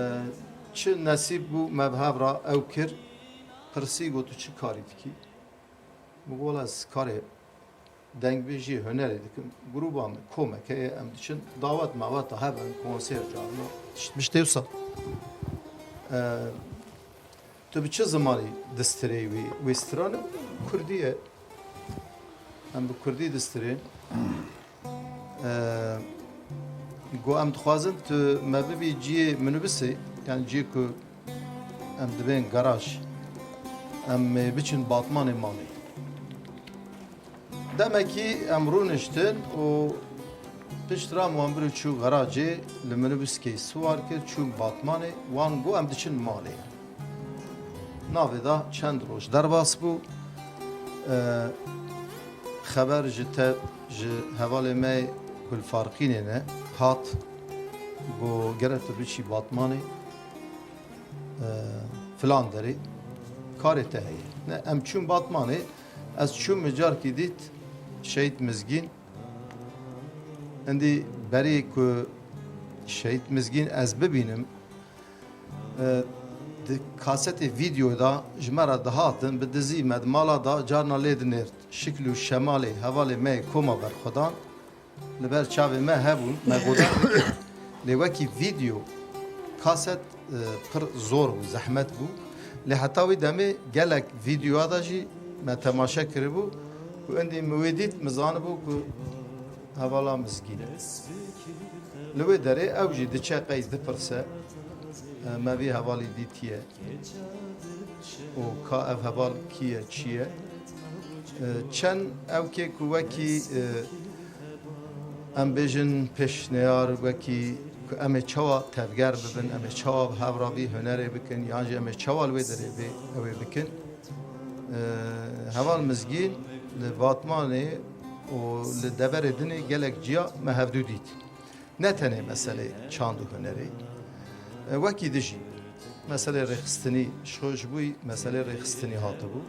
Çi nesîb bû me bi hev re ew kir, pirsî got, "Tu çi karî dikî?" Min got, "Wela ez karê dengbêjiyê, hunerê dikim. Grûba min komeke ye, em diçin dawet maweta hev, em konser carna tişt mişt tê wisa." E, Tu bi çi zimanî distirê wî? Wî strane kurdî ye. Em bi kurdî distirên. Ee, Got, "Em dixwazin tu me bibî cihê minibisê, yani cihê ku em dibên garaj, em ê biçin Batmanê malê." Demekî em rûniştin û pişt re em wan bir û çû garajê, li minibûskê siwar kir, çûn Batmanê, wan got, "Em diçin malê." Navê da çend roj derbas bû. E, Xeber ji te, ji hevalê me ku li Farqînê ne hat, got, "Gere tu biçî Batmanê, e, filan derê karê te heye." Ne, em çûn Batmanê, ez çûm, min carkî dît Şehîd Mizgîn. Hindî berî ku Şehîd Mizgîn ez bibînim, e, di kasetê vîdeo de ji me re dihatin, bi dizî me di mala de carna lê dinêrt. Şikl û şemalê hevalê me yê koma berxwedan li ber çavê me hebûn, me godar dikirin. Lê wekî vîdeo, kaset, e, pir zor bû, zehmet bû. Lê heta wî demê gelek vîdeoya de jî me temaşe kiribû û hindî min wê dît, min zanibû ku hevala Mizgîn e. Li wê derê ew jî diçe qey dipirse, e, "Me vî hevalî dîtiye û ka ev heval kî ye, çi ye?" E, çend ewkê ku wekî, e, em bêjin pêşniyar, wekî ku em ê çawa tevger bibin, em ê çawa bi hev re vî hunerê bikin, yan jî em ê çawa li wê derê vê ew ê bikin. E, Heval Mizgîn li Batmanê û li deverê din ê gelek ciya me hevdû dît. Ne tenê meselê çand û hunerê, e, wekî dijî meselê rêxistinî, ji xwe ji bo meselê rêxistinî hatibû.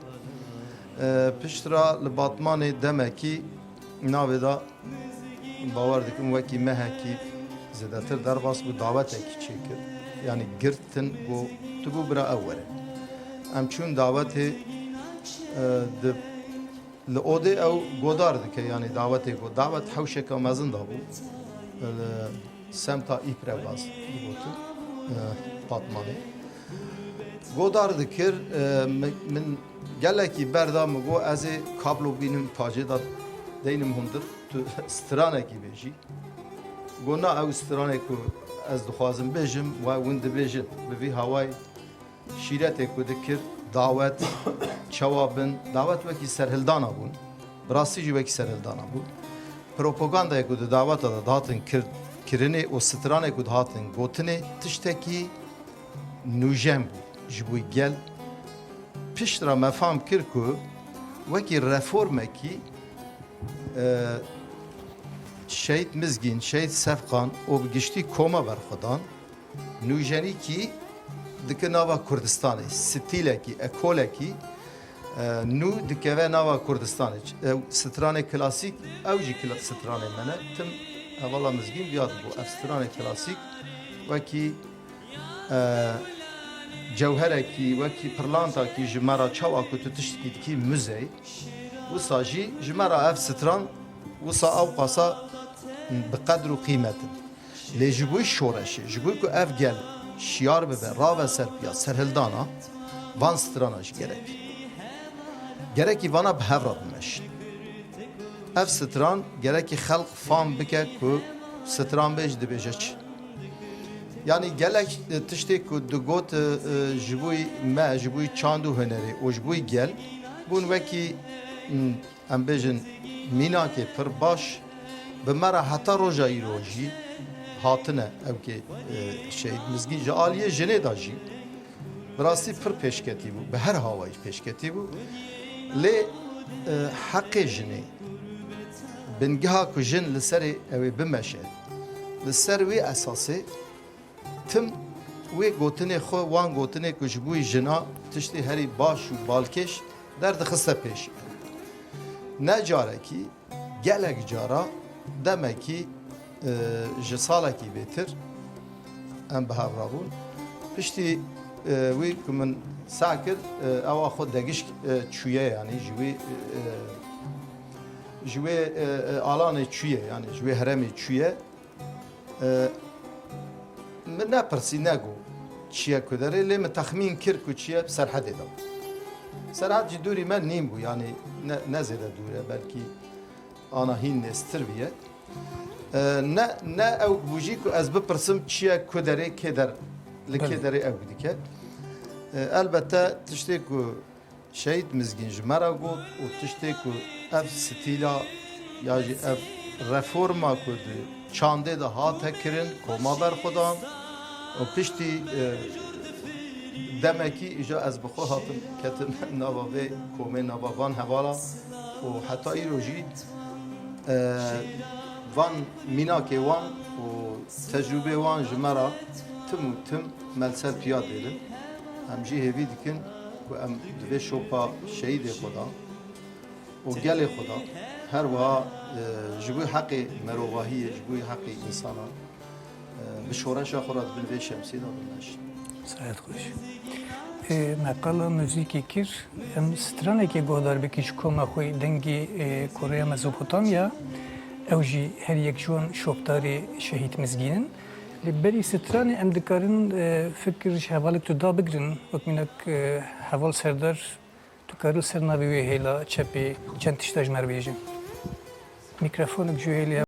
E, piştre li Batmanê demekî navê da, bawer dikim wekî mehekî zêdetir derbas bû, dawetekî çêkir. Yanî girtin, got, "Tu bû bira ew were." Em çûn dawetê, e, di Li odê ew godar dike, yanî dawetê got. Dawet hewşeka mezin de bû. Li semta Îprebaz digotin, e, Batmanê. Godar dikir, e, mi-, min gelekî berda, min got, "Ez ê kablo bînim pacê de deynim hundir, tu stranekî bêjî." Got, "Na, ew stranê ku ez dixwazim bêjim, we hûn dibêjin." Bi vî hawayî şîretê ku dikir, dawet, çawa bin, dawet wekî serhildana bûn. Bi rastî jî wekî serhildana bû. Propagandayê ku di daweta de dihatin kir-, kirinê û stranê ku dihatin gotinê tiştekî nûjen bû ji bo gel. Piştre me fam kir ku wekî reformekî, e, Şehîd Mizgîn, Şehîd Sefqan û bi giştî koma berxwedan, nûjenîkî dike nava Kurdistanê, stîlekî, ekolekî, e, nû dikeve nava Kurdistanê. Ew stranê klasîk, ew jî kla-, stranê me ne. Tim hevala Mizgîn viya dibû. Ev stranê klasîk wekî, e, cewherekî, wekî pirlantakî ji me re çawa ku tu tiştekî dikî muzey, wisa jî ji me re ev stran wisa ewqasa bi qedr û qîmet in. Lê ji bo şoreşê, ji bo ku ev gel şiyar bibe, rave ser piya serhildana, van strana jî gerek. Gerekî vana bi hev re bimeşin. Ev stran gerekî xelq fam bike ku stranbêj dibêje çi. Yanî gelek, e, tiştê ku digot, e, e, ji bo me, ji bo çand û hunerê û ji bo gel bûn wekî, m, em bêjin, mînakê pir baş, bi me re heta roja îro jî hatine ewkê, e, Şehîd Mizgîn ji aliyê jinê de jî bi rastî pir pêşketî bû, bi her hawayî pêşketî bû. Lê, e, heqê jinê, bingeha ku jin li serê ew ê bimeşe, li ser wê esasê Tim wê gotinê xwe, wan gotinê ku ji bo jina tiştê herî baş û balkêş derdixiste pêş. Ne carekî, gelek cara, demekî, e, ji salekî bêtir em bi hev re bûn. Piştî, e, wî ku min seh kir, e, ewa xwe degişk, e, çûye, yanî ji wî, e, ji wê, e, e, alanê çûye, yanî ji wê herêmê çûye. E, min nepirsî, negot çi ye ku derê, lê min texmîn kir ku çi ye, Serhedê de. Serhed ji dûrî me nîn bû, yanî ne, ne zêde dûr e, belkî ana hîn nêztir bûye. E, ne, ne ew bû jî ku ez bipirsim çi ye, ku derê, kê der, li kê Belê. derê ew dike. E, elbette tiştê ku Şehîd Mizgîn ji me re got û tiştê ku ev stîla ya jî ev reforma ku di çandê de hate kirin, koma berxwedan û piştî, e, demekî îja ez bi xwe hatim ketim nava vê komê, nava van hevala û heta îro jî, e, van mînakê wan û tecrûbê wan ji me re tim û tim me li ser piya dêlin. Em jî hêvî dikin ku em di vê şopa şehîdê xwe de û gelê xwe de her wiha, e, ji bo heqê merovahiyê, ji bo heqê însanan, e, bi şoreşa xwe re di bin vê şemsiyê de bimeşin. Saet xweş. Ê, me qala muzîkê kir, em stranekê guhdar bikî ji koma xwe, dengê, ê, Koreya Mezopotamya, ew jî her yek ji wan şopdarê Şehîd Mizgîn in. Lê berî stranê em dikarin, ê, fikir ji hevalek tu da bigrin, wek mînak, ê, heval Serdar, tu karî li ser navê wê hêla çepê çend tişta ji me re bêjî. Mîkrofonek ji wê hêlê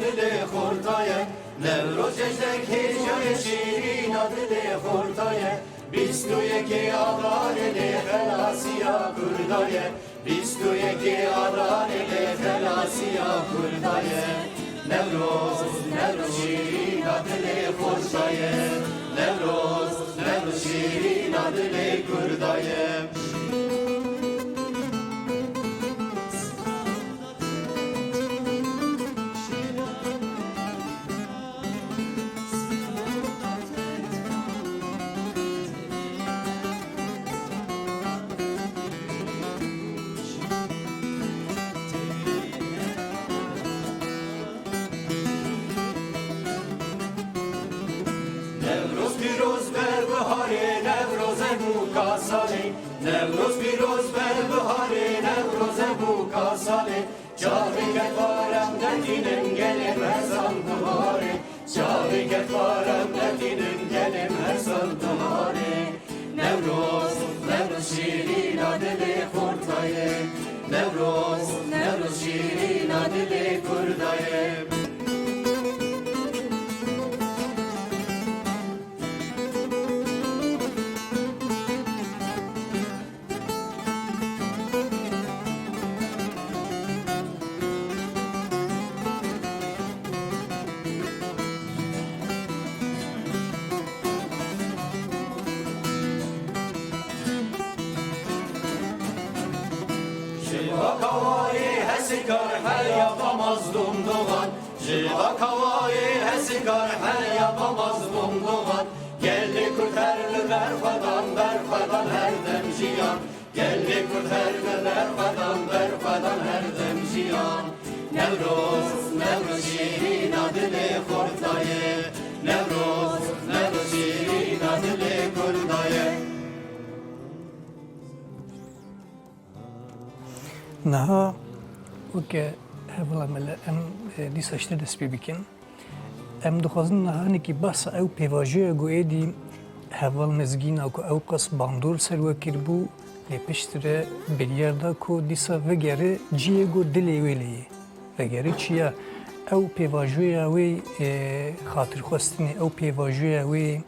Dilê xorta ye, Newroz cejdek hêjayê şîrîna dilê xorta ye. Bîst û yekê Adarê lê xelasiya Kurda ye. Bîst û yekê Adarê lê xelasiya Kurda ye. Newroz, Newroz şîrîna dilê xorta ye. Newroz, Newroz şîrîna dilê Kurda ye. Newroz pîroz be biharê, Newroz e bûka salê. Newroz pîroz be biharê, Newroz e bûka salê. Çavê ketvaran dertînin gelê me sal biharê. Çavê ketvaran dertînin gelê me sal biharê. Newroz, Newroz şîrîna dilê xorta ye. Newroz, Newroz şîrîna dilê Kurda ye. Ji Akawayê Hesikar her ya Mazlûm Doğan. Ji Akawayê Hesikar her ya Mazlûm Doğan. Gelê Kurd her li ber xwedan, ber xwedan her dem jiyan. Gelê Kurd her li ber xwedan, ber xwedan her dem jiyan. Newroz, Newroz şîrîna dilê xorta ye. Newroz, Newroz şîrîna dilê Kurda ye. Niha weke hevala me li em, e, dîsa ji te dest pê bikin. Em dixwazin niha hinekî behsa ew pêvajoya ku êdî heval Mizgîna ku ew qas bandor ser we kiribû, lê piştre biryar da ku dîsa vegere cihê ku dilê wê lê ye. Vegere çiya ew pêvajoya wê, e, xatirxwestinê, ew pêvajoya wê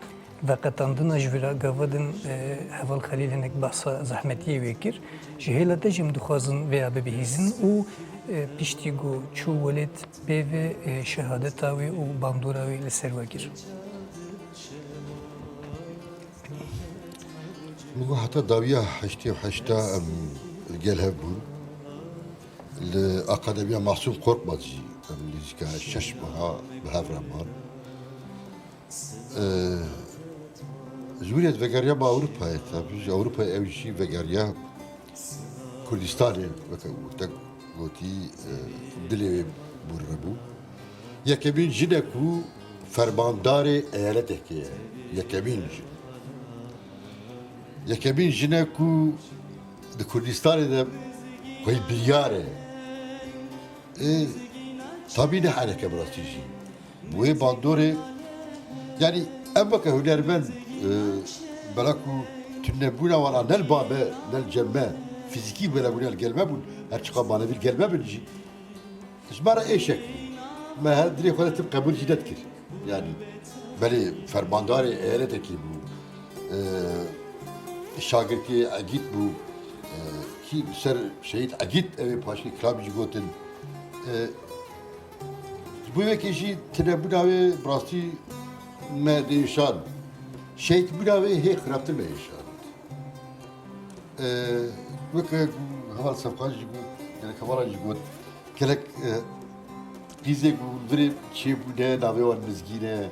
veqetandina ji vira gava din, e, heval Xelîl hinek behsa zehmetiyê wê kir. Ji hêla te jî em dixwazin vêya bibihîzin û, e, piştî ku çû welêt pê ve, e, şehadeta wê û bandora wê li ser we kir. Min got heta dawiya heştê û heşta em li gel hev bûn. Li Akademiya Masûm Korkmaz jî em nêzîka şeş meha bi hev re man. Ee, ji wir ya vegeriyama Ewropayê, tabii ji Ewropayê ew jî vegeriya Kurdistanê, weke te gotî, e, dilê wê bûrine bû. Yekemîn jin e ku fermandarê eyaletekê ye. Yekemîn jin. Yekemîn jin e ku di Kurdistanê de xwey biryar e. E, tabî ne heneke bi rastî jî. Wê bandorê, yanî em weke hunermend, e, bela ku tunebûna wan a ne li ba me, ne li cem me, fîzîkî bela bûne li gel me bûn, her çiqa manevî li gel me bin jî, ji me re êşek bû. Me her dilê xwe de tim qebûl jî nedikir. Yanî belê fermandarê eyaletekî bû, e, şagirtê Egît bû, e, kî ser Şehîd Egît ew ê paşê kilamî jî gotin. E, Ji bo yekê jî tunebûna wê bi rastî me diêşand. Şehîdbûna wê hê xirabtir me êşand. Ee, weke ku heval Sefqan jî got, gelek hevalan jî got, gelek, e, qîzê ku li virê çêbûne, navê wan Mizgîn e.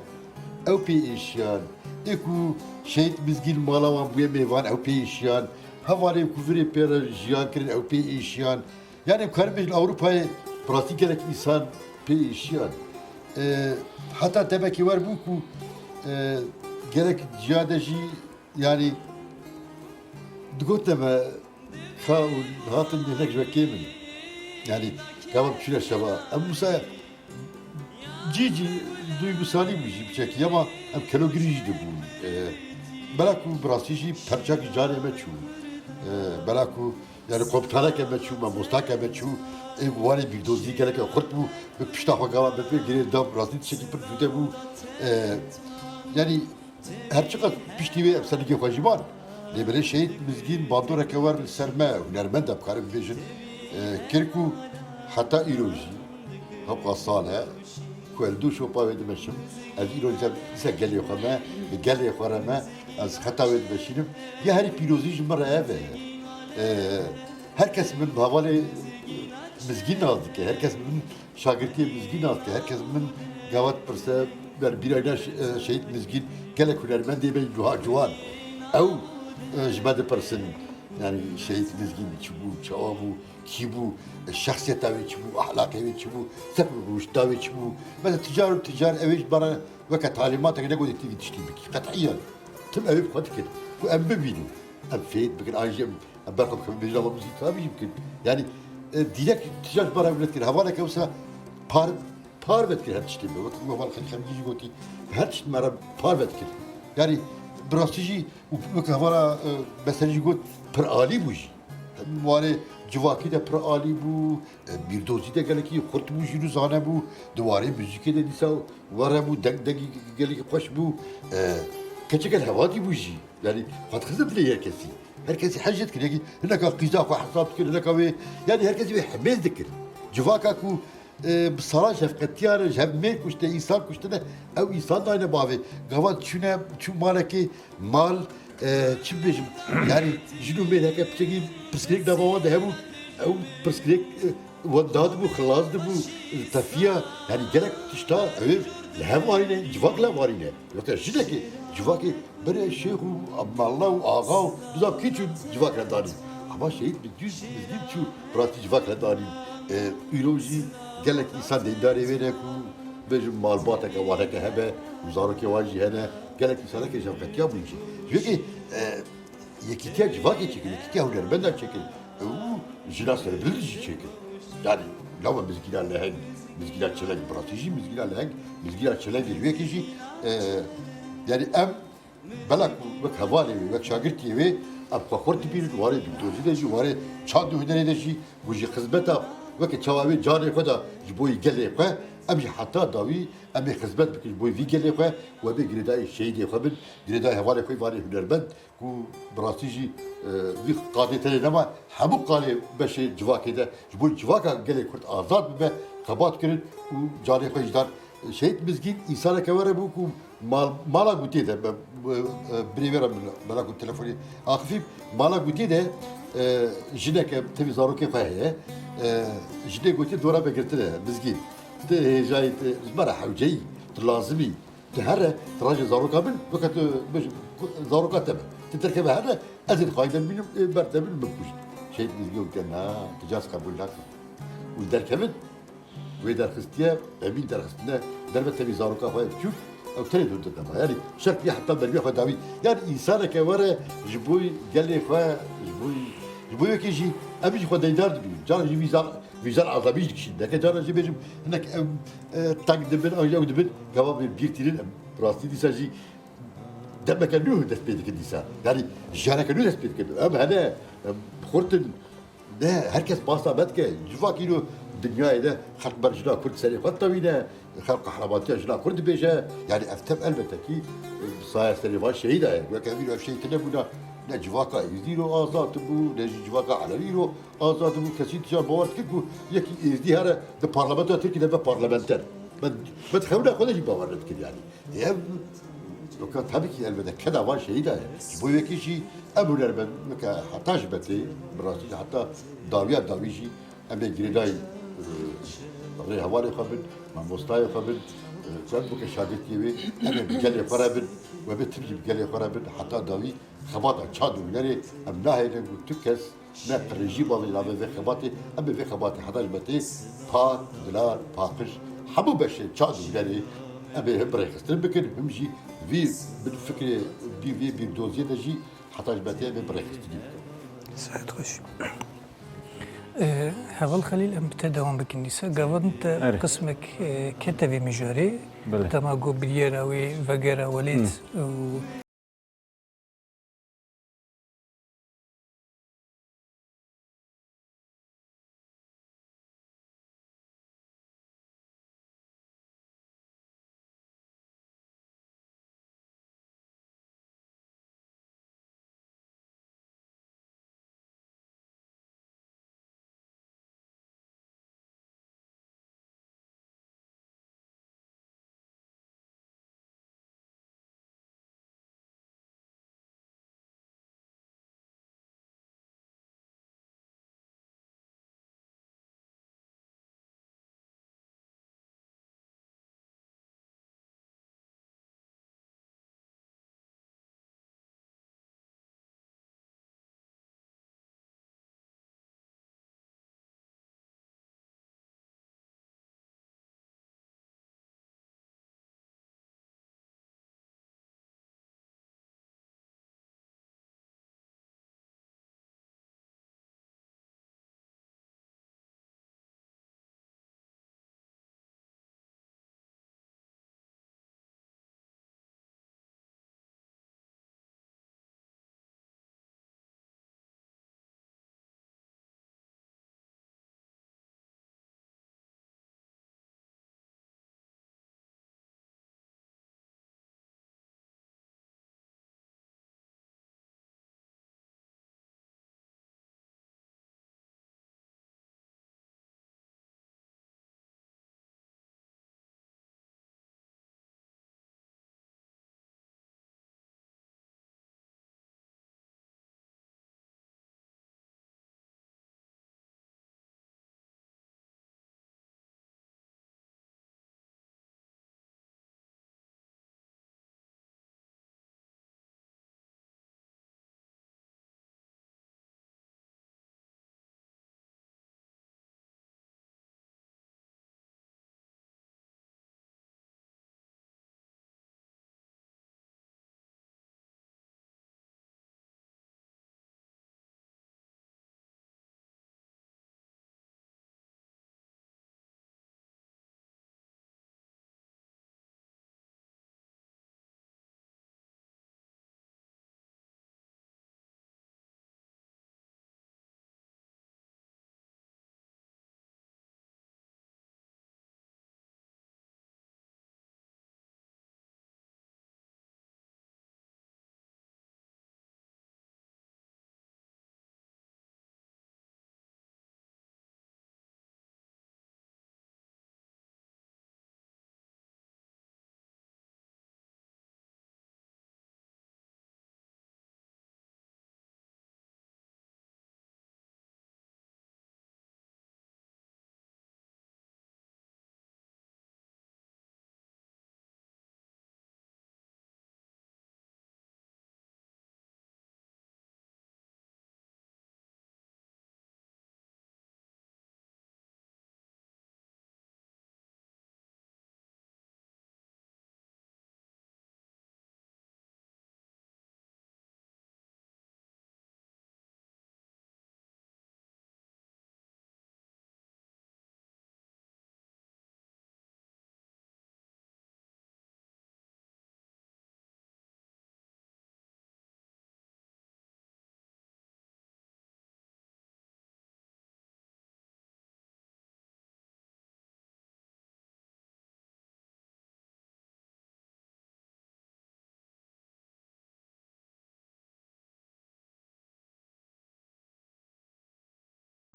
Ew pê êşiyan. Ê ku Şehîd Mizgîn mala wan bûye mêvan, ew pê êşiyan. Hevalên ku virê pê re jiyan kirin, ew pê êşiyan. Yanî, em karin bêjin Ewropayê bi rastî gelek însan pê êşiyan. E, heta demekê wer bû ku, e, gelek ciya de jî, yanî, digotine me, ka û hatin hinek ji we kêm in. Yanî, gava em çûne şeva. Em wisa cî cî duygusalî bû jî biçekî, ama em kelogirî jî dibûn. E, bela ku bi rastî jî perçak ji canê me çû. E, bela ku Yani komutaneke me çû, mamostake me çû, ê warê bîrdozî geleke xurt bû, bi pişta xwe gava me pê girê da, rastî tiştekî pir cûde bû. E, yani her çiqas piştî wê em serîgê xwe jî man. Lê belê Şehîd Mizgîn bandoreke wer li ser me, hunermend em karin bibêjin, e, kir ku heta îro jî, hewqa sal e, ku ez li dû şopa wê dimeşim, ez îro dîsa gelê xwe me, li gelê xwe re me, ez heta wê dimeşînim. Ya herî pîrozî ji min re ev e. E, her kes min bi hevalê Mizgîn nas dike, her kes min şagirtiyê Mizgîn nas dike, her kes min gava dipirse, ber bîra ne ş-, e, Şehîd Mizgîn gelek hunermendê me wiha ciwan. Ew, e, ji me dipirsin, yani Şehîd Mizgîn çi bû, çawa bû, kî bû, e, şexsiyeta wê çi bû, ahlaqê wê çi bû, sep û rûşta wê çi bû. Mesela ticar û ticar ew ê ji me re weke talîmatek negote tî vî tiştî bikî. Qet'iyen. Tim ew ê bi xwe dikir. Ku em bibînin. Em fêt bikin, an jî em, em ber xwe bixin, bêjin ama muzîka jî bikin. Yani, e, dîrek ticar ji me re ew nedikir. Hevaleke wisa par, parve dikir her tiştê me. Wek ku heval Xelîl Xemgî jî gotî, her tişt me re parve dikir. Yani, bi rastî jî, û wek hevala, e, Beserî jî got, pir alî bû jî. Warê civakî de pir alî bû, e, bîrdozî de gelekî xurt bû, jî zane bû, di warê muzîkê de dîsa were bû, deng, dengî gelekî xweş bû. E, keçeke li hevatî bû jî. Yani, xwe dixistin dilê her kesî. Her kesî hez jê dikir, yekî hineka qîza xwe hesab dikir, hineka wê, yani her kesî wê hemêz dikir. Civaka ku, e, bi salan ji hev qetiya re, ji hev mêr kuştine, însan kuştine, ew însan dayne bavê. Gava çûne, çû malekê, mal, e, çi bibêjim, yani jin û mêr heke piçekî pirsgirêk nava wan de hebû, ew pirsgirêk, e, wan dadibû, xilas dibû, e, tefiya, yani gelek tişta ew ê li hev warîne, civak li hev warîne. Weke jinekê, civakê berê şêx û malla û axa û bizan kî çû civak re danî. Ama Şehîd Mizgîn, Mizgîn çû bi rastî civak re danî. E, îro jî gelek însan deyndarê wê ne ku bêjim malbateke wan heke hebe û zarokê wan jî hene. Gelek însaneke ji hev qetiya bûn jî. Ji wê ke, e, yekîtiya civakê çêkin, yekîtiya hunermendan çêkin. Û jina serbilind jî çêkin. Yani, lava mizgîna leheng, mizgîna çeleng, bi rastî jî mizgîna leheng, mizgîna çeleng jî wê yekê jî, e, yani em bela ku wek hevalê wê, wek şagirtiyê wê, em xwe xurt dibînin, warê bîrdozî de jî, warê çand û hunerê de jî, ku jî xizmeta weke çawa wê canê xwe da ji bo yî gelê xwe, em jî heta dawî em ê xizmet bikin ji bo vî gelê xwe, we bê girêdayî şehîdê xwe bin, girêdayî hevalê xwe, vanê hunermend, ku bi rastî jî, e, vî qadê tenê nema, hemû qadê beşê civakê de ji bo civaka gelê Kurd azad bibe, xebat kirin û canê xwe jî dan. Şehîd Mizgîn însaneke were bû ku mal, mala gotê de, be, be, e, birê wê re min, mela ku telefonê axifî, mala gotê de, e, jineke tevî zarokê xwe heye. E, jinê gotê dora me girtine, Mizgîn. Tu hêjayî, tu ji me re hewceyî, tu lazimî. Tu here, tu rajê zaroka min, weke tu bêjî, zaroka te be. Tu derkeve here, ez ê dixwayî de bînim, ê ber te bînim, min kuşt. Şehîd Mizgî gote, na, tu cas qebûl nakim. Û derkevin, wê derxistiye, Emîn derxistine, derve tevî zaroka xwe biçûk, ew tenê dûr dikeve. Yani, şertî heta merivê xwe dawî. Yani, însaneke were ji bo gelê xwe, ji bo, ji bo yekê jî, em jî xwe deydar dibînin. Cara jî vîza Vîzar azabî jî dikişîn. Deke cara jî bêjim, hinek em, e, teng dibin, an jî ew dibin, gava bê bîr tînin, em rastî dîsa jî demeke nû dest pê dikin dîsa. Yani jiyaneke nû dest pê dikin. Em hene, em xurt in, ne, her kes basa me dike. Civak îro dinyayê de xelk ber jina Kurd serê xwe ditewîne, xelk qehremantiya jina Kurd dibêje. Yani ev tev elbette kî, e, bi saya serê van şehîda ye. Weke vî ev şehîd nebûna, ne civaka Êzidî îro azad bû, ne jî civaka Elewî îro azad bû, kesî dîsa bawer dikir ku yekî Êzdî here di parlamentoya Tirkiyê de be parlamenter. Me, me di xewna xwe de jî bawer nedikir yani. Ê ev, weka tabii ki elbette keda van şehîda ye. Ji bo yekî jî em hunermend, weke heta ji betê, bi rastî jî heta dawiya dawî jî em ê girêdayî, e, rêhevalê xwe bin, mamostayê xwe bin, e, ku em weke şagirtiyê wê, em ê bi gelê xwe re bin, we bê tim jî bi gelê xwe re bin, heta dawî xebata çand û hunerê em nahêlin ku tu kes ne qirêjî bavê navê vê xebatê, em ê vê xebatê heta ji me tê pak, dilar, paqij, hemû beşê çand û hunerê em ê him bi rêxistin bikin, him jî vî bin fikrê, vî, vî bîrdoziyê de jî heta ji me tê em ê bi rêxistinî bikin. Saet xweş. E, Heval Xelîl, em bi te dewam bikin dîsa. Gava din te Erê. qismek, e, kete vê mijarê. Belê. Dema got biryara wê vegera welêt Hı. û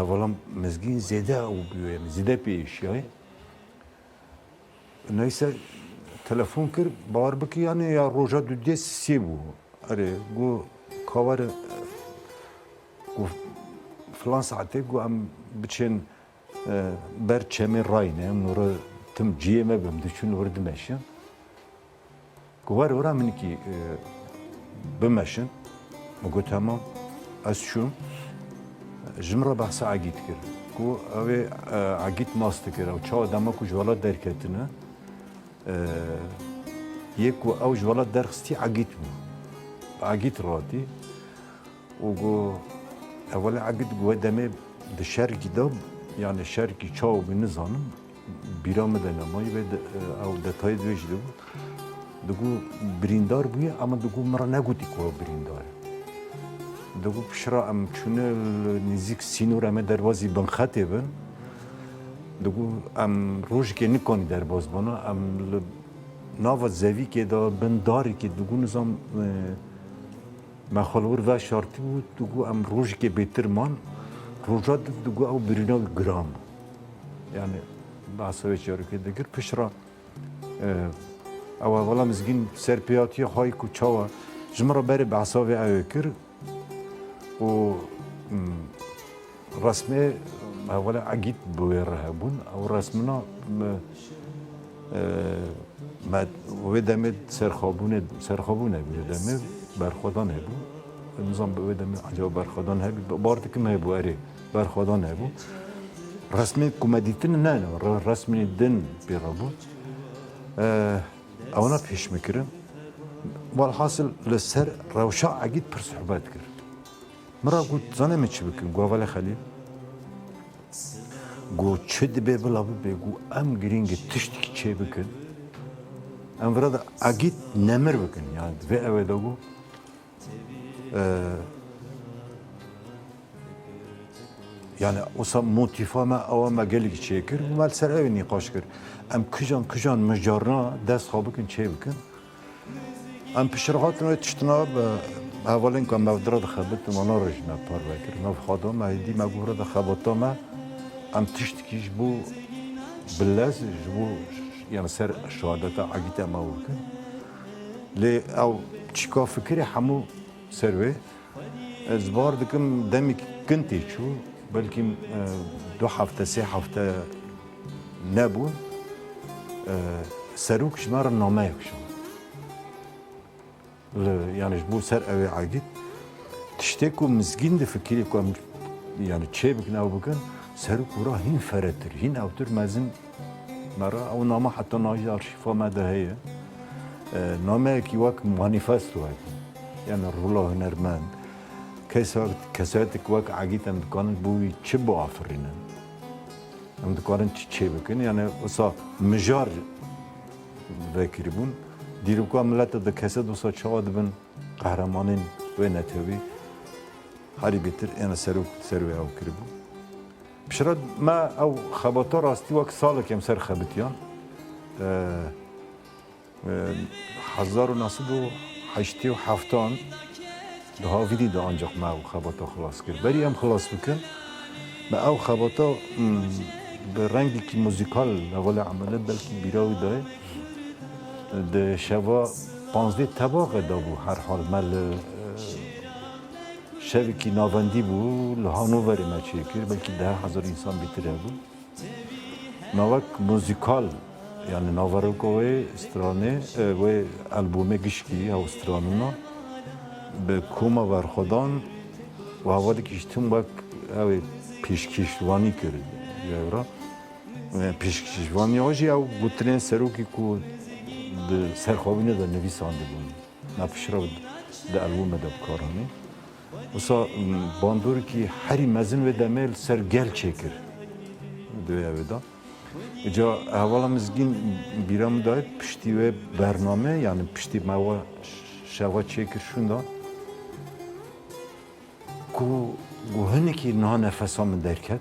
Hevala Mizgîn zêde ew bûye, zêde pê êşiyayê. Neyse, telefon kir, bawer bike, yani ya roja dudiyê sisiyê bû. Erê, got, ka were, got, filan saetê, got, em biçên, e, ber çemê rayne, em nûre tim ciyê me bim, diçûn wir dimeşin. Ku wer wira minikî, e, bimeşin. Min got, "Temam, ez çûm." Ji min re behsa Egîd kir. Ku ew ê, e, Egîd nas dikir. Ew çawa dema ku ji welat derketine, e, yê ku ew ji welat derxistî Egîd bû. Egîd ratî. Û got, "Hevalê Egîd, got, wê demê di şerkî de, yani şerkî çawa bû nizanim, bîra min de nemayî, wê de, ew detayê divê jî digot." Digot, "Birîndar bûye, ama digot, min re negotî ku ew birîndar e." Digot, "Piştre em çûne li nêzîk sînor, em ê derbazî binxetê bin." Digot, "Em rojekê nikanî derbaz bana, em li nava zevîkê de bin darîkê, digot, nizam, e, me xwe li wir veşartî bû, digot, em rojekê bêtir man, roja di, digot, ew birîna wî giran bû." Yani, behsa wê çarokê dikir, piştre, e, ew hevala Mizgîn ser pê hatiye xwayî ku çawa ji min re berê behsa vê ew ê kir û, mm, resmê hevala Egîd bi wê re hebûn. Ew resmina me, e, me wê demê serxwebûnê, serxwebûn hebû wê demê, berxwedan hebû. Nizam bi wê demê acaba berxwedan hebî, bar dikim hebû, erê, berxwedan hebû. Resmê ku me dîtin ne, ne, re-, resmê din pê re bû. E, Ewana pêş min kirin. Welhasil li ser rewşa Egîd pir sohbet kir. Min re got, "Zanê min çi bikin?" Got, "Hevalê Xelîl." Got, "Çi dibe bila bibe." Got, "Em girîng e tiştekî çê bikin. Em vira de Egîd nemir bikin." Yani di vê ew ê de got, e, yani wisa motîfa me, ewa me gelekî çêkir û me li ser ew ê nîqaş kir. Em kijan kijan mijarna dest xwe bikin çê bikin. Em piştre hatin wê tiştina bi hevalên ku em ev dira dixebitin, wana re jî me parve kir. Nav xwe da me, hêdî me got re de xebata me, em tiştekî ji bo bi lez, ji bo, yani ser şehadeta Egîd em ew bikin. Lê ew çîka fikirê hemû ser wê. Ez bar dikim demekî kin tê çû, belkî, e, du hefte, sê hefte nebûn, e, serok ji me re nameyek şand. Li, yani ji bo ser ew ê Egîd. Tiştê ku Mizgîn difikirî ku em, yani çê bikin, ew bikin, serok wira hîn feretir, hîn ewtir mezin me re, ew name heta niha jî arşîfa me de heye. E, nameyekî wek manîfesto heye. Yani rola hunermend, kesa-, kesayetek wek Egîd em dikarin bo wî çi biafirînin? Em dikarin çi çê bikin? Yani wisa mijar vekiribûn. Dîroka mileta de keset wisa çawa dibin qehremanên wê netewî. Herî bêtir êne serok ser wê ew kiribû. Piştre me ew xebata rastî wek salek em ser xebitiyan. E, e, hezar û neh sed û heştê û heftan di havînî de ancaq me ew xebata xilas kir. Berî em xilas bikin, me ew xebata, mm, bi rengekî muzîkal hevalê Emele belkî bîra wî daye. Di şeva panzdeh Tebaxê de bû herhal me li, e, şevekî navendî bû, li Hanoverê me çêkir, belkî deh hezar însan bêtir hebû. Me wek muzîkal, yani naveroka wê stranê, e, wê albûmê gişkî ew stranina bi koma berxwedan û hevalekî ji tim wek ew ê pêşkêşvanî kir. Ewra, e, pêşkêşvanî ew jî ew gotinên serokî ku di serxwebûnê de nivîsandibûn. Me piştre di albûmê de bi kar anî. Wisa, m, bandorikî herî mezin wê demê li ser gel çêkir. Di wê ew ê de. Îca hevala Mizgîn bîra min dayê piştî wê bername, yani piştî me wa şeva çêkir şûnda. Ku, ku hinekî niha nefesa min derket.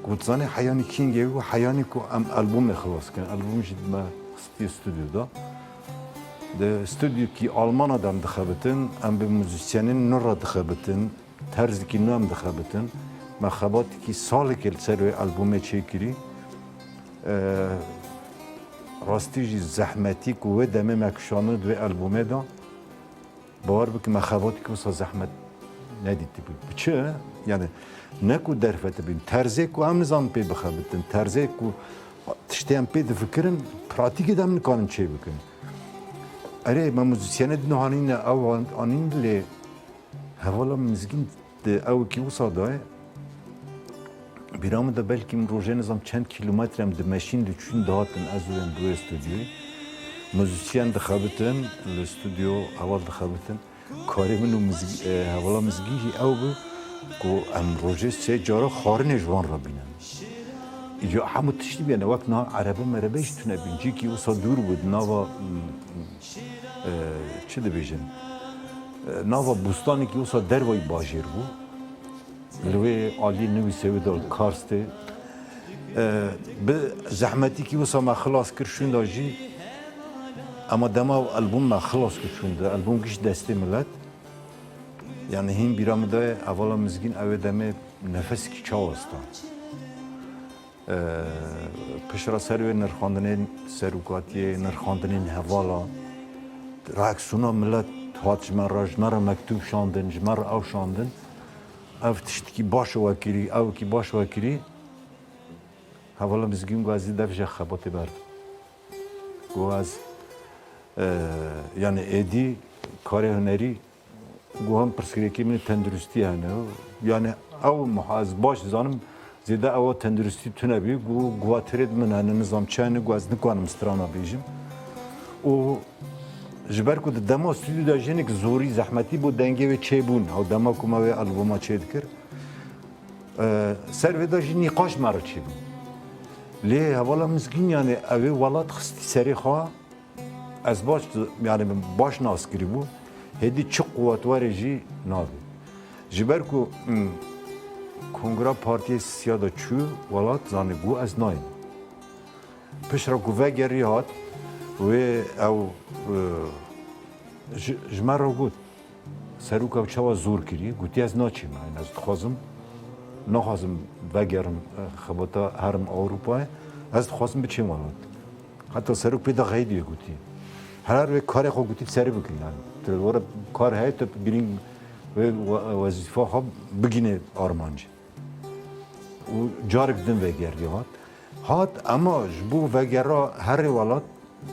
Ku dizanî heyanî kîngê û heyanî ku em albûmê xilas kirin. Albûm jî me xistiye stûdyoda. Di stûdyokî Almana de em dixebitin, em bi muzîsyenên nû re dixebitin, terzikî nû em dixebitin. me xebatekî salekê li ser wê albûmê çêkirî. E, rastî jî zehmetî ku wê demê me kişandin di wê albûmê de, bawer bike me xebatekî wisa zehmet nedîtibû. Bi çi? Yani ne ku derfetibîn, terzê ku em nizanin pê bixebitin, terzê ku tiştê em pê difikirin, pratîkê de em nikarin çêbikin. Erê, me muzîsyenê din anîne, ew an-, anîn lê hevala Mizgîn di ewkî wisa dayê. Bîra min de belkî min rojê nizam çend kîlometre em dimeşîn diçûn dihatin ez û em bi wê stûdyoyê. Muzîsyen dixebitin, li stûdyo heval dixebitin. Karê min û Mizgî-, e, hevala Mizgîn jî ew bû ku em rojê sê cara xwarinê ji wan re bînin. Îca hemû tiştî bîne, wek niha erebe merebe jî tune bîn. Cîkî wisa dûr bû, di nava, m, m, e, çi dibêjin? E, nava bostanekî wisa dervayî bajêr bû. Li wê alî nivîsê wê de Karstê. E, bi zehmetîkî wisa me xilas kir şûnda jî. Ema dema albûm me xilas kir şûnda. Albûm giş destê milet. Yani hîn bîra min de hevala Mizgîn ew ê demê nefesekî çawa sta. E, piştre ser wê nirxandinên serokatiyê, nirxandinên hevala, reaksiyona milet hat ji me re, ji me re mektûb şandin, ji me re ew şandin. Ev tiştekî baş we kirî, ewkî baş we kirî. Hevala Mizgîn got, ez ê dev ji xebatê berdim. Got, ez, e, yani êdî karê hunerî, got, hem pirsgirêkê min ê tenduristî hene. Yani ew muha-, ez baş dizanim, zêde ewa tenduristî tune bî. Got, guvatirêd min hene, nizam çi hene, got, ez nikarim strana bêjim. Û ji ber ku di dema stûdyo de jinik zorî, zehmetî bû, dengê wê çêbûn. Ew dema ku me wê albûma çêdikir. E, ser vê de jî nîqaş me re çêbû. Lê hevala Mizgîn, yani, ew ê welat xistî serê xwe, ez baş, yani, baş nas kirîbû. Hêdî çi quwetwerê jî nabe. Ji ber ku, hmm, Kongra Partiyê Sisiya de çû welat, zanî, got, ez nayêm. Piştre ku vegerî hat, wê ew, e, ji, ji me re got, Seroka çawa zor kirî? Gotî, ez naçîm, yani ez dixwazim, naxwazim vegerim, e, xebata herim Ewropayê, ez dixwazim biçim welat. Heta serok pê de xeydiye gotî. Herar wê karê xwe gotî serê bikin yani. Tu were kar heye, tu girîng wê we-, wezîfa xwe bigîne armancê. Û carek din vegerdiye hat. Hat, ema ji bo vegera herê welat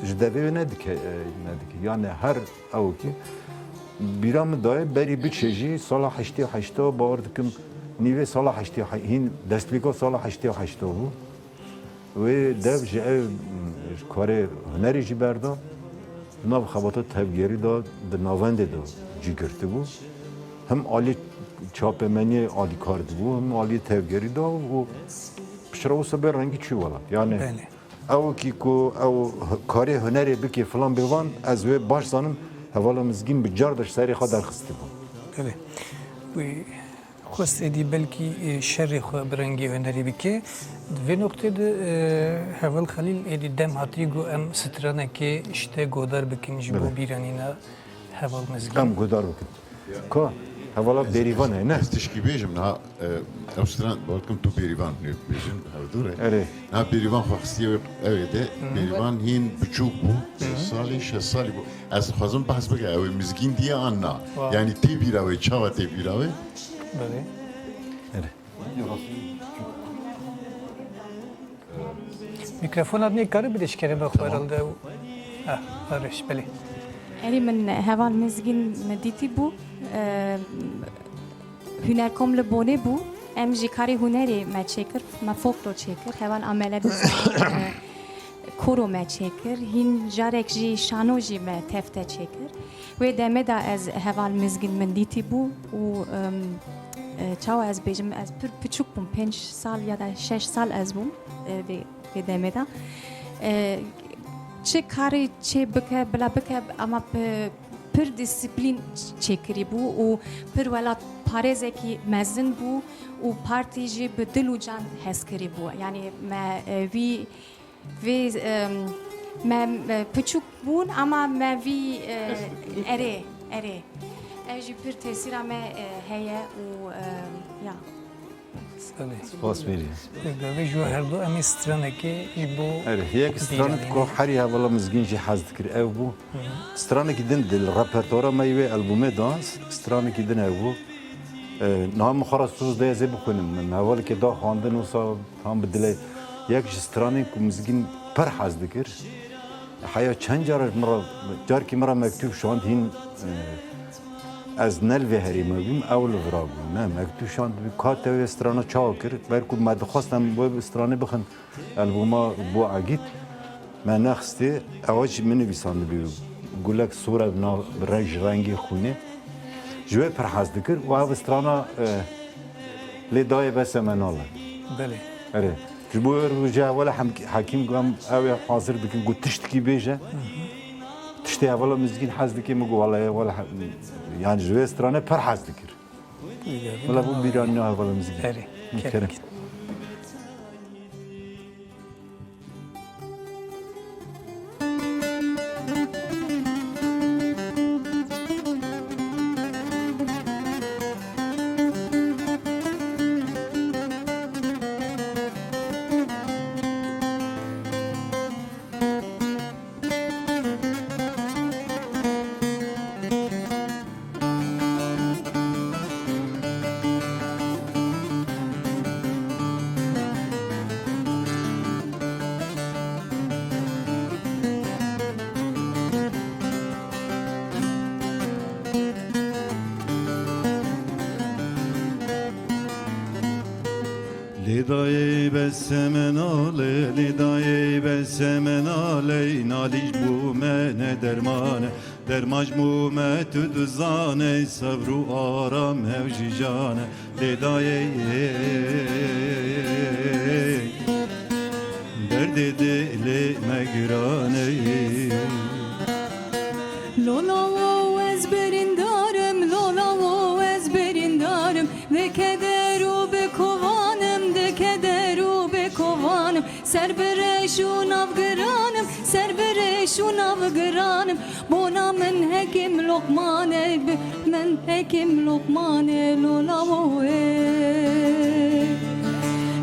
ji devê wê nedike, e, nedike. Yani her ewkî bîra min daye berî biçe jî sala heştê û heşta, bawer dikim nîvê sala heştê û he-, hîn destpêka sala heştê û heşta bû. Wê dev ji ev, ji karê hunerê jî berda. Di nav xebata tevgerî de, di navendê de cî girtibû. Hem alî çapemeniyê alîkar dibû, hem alî tevgerî de û piştre wisa bê rengî çû welat. Yani Belê. Ewkî ku ew karê hunerê bikê filan bêvan, ez wê baş zanim, hevala Mizgîn bi car de ji serê xwe derxistibû. Belê. Wî xwest êdî belkî, e, şerê xwe bi rengê hunerê bike. Di vê noqtê de, e, heval Xelîl êdî dem hatî got em stranekê ji te godar bikin ji bo Belê. bîranîna heval Mizgîn. Em godar bikin. Ka, hevala Bêrîvan heye, ne? Ez tişkî bêjim, niha, e, ew stran, balkim tu Bêrîvan bêjin, hevdû re. Erê. Niha Bêrîvan xwe xistiye wê, ew ê de, Hı. Bêrîvan hîn biçûk bû, Hı. Salî, şeş salî bû. Ez dixwazim behs bike, ew ê Mizgîn diye an na? Wa. Yani tê bîra wê, çawa tê bîra wê? Belê. Erê. Mikrofona nêkarî bidê ji kerema xwe herhalde. Ah, baş, belê. Erê, min heval Mizgîn min dîtî bû. E, hunerkom li Bonê bû. Em jî karê hunerê me çêkir, me folklor çêkir. Heval Amele Mizgîn, e, koro me çêkir. Hîn carek jî şano jî me tefte çêkir. Wê demê de ez heval Mizgîn min dîtî bû û, em, e, çawa ez bêjim, ez pir piçûk bûm, pênc sal ya da şeş sal ez bûm, e, vê, vê demê de. E, çi karê çê bike, bila bike, ama pi-, pir disiplîn çêkirî bû û pir welatparêzekî mezin bû û partî jî bi dil û can hez kirî bû. Yani me, e, vî Vê, em, me, e, piçûk bûn, ama me vî, e, Hes dikir. Erê, erê. Ev jî pir tesîra me, e, heye û, e, ya. Belê. Spas Meriye. Belê, ji we her du em ê stranekê ji bo Erê, yek stranek bîranînê. Ku herî hevala Mizgîn jî hez dikir ew bû. Hı hı. Stranekî din di repertuara me yê wê albûmê de, stranekî din ew bû. E, niha min xwe re soz de ez ê bixwînim. Min hevalekê da xwendin, wisa tam bi dilê. Yek ji stranên ku Mizgîn pir hez dikir. Heya çend caran min re, carkî min re mektûb şand hîn, e, ez ne li vê herêmê bûm, ew li vira bû. Me mektûb şand, dibî ka te wê strana çawa kir? Ber ku me dixwest em wê stranê bixin albûma bo Egîd, me nexistê, ewa jî min nivîsandibî. Gulek sor e bi nav, bi re-, ji rengê xwînê. Ji wê pir hez dikir û ev strana, e, Lê dayê bes e me nale. Belê. Erê. Ji bo wê rojê hevala hem-, Hekîm got, em ew ê hazir bikin, got tiştekî bêje. Hı hı. Tiştê hevala Mizgîn hez dike, min got, wele hevala he-, yani ji wê strane pir hez dikir. Wele bû bîranîna hevala Mizgîn. Erê. Kerem. Kerem. Lê dayê bes e me nale, lê dayê bes e me nale, nalî ji bo me ne derman e. Derman ji bo me tu dizane, sebr û aram hev jî can e. Lê dayê, derdê dilê me giran e. Lola wo ez birîndar im, lola wo ez birîndar im. Di keder û bi kovan im, di keder û bi kovan im. Ser bi reş û nav giran im, ser bi reş û nav giran im. Bona min Hekîm Loqman e, bi min Hekîm Loqman e, lola wo e.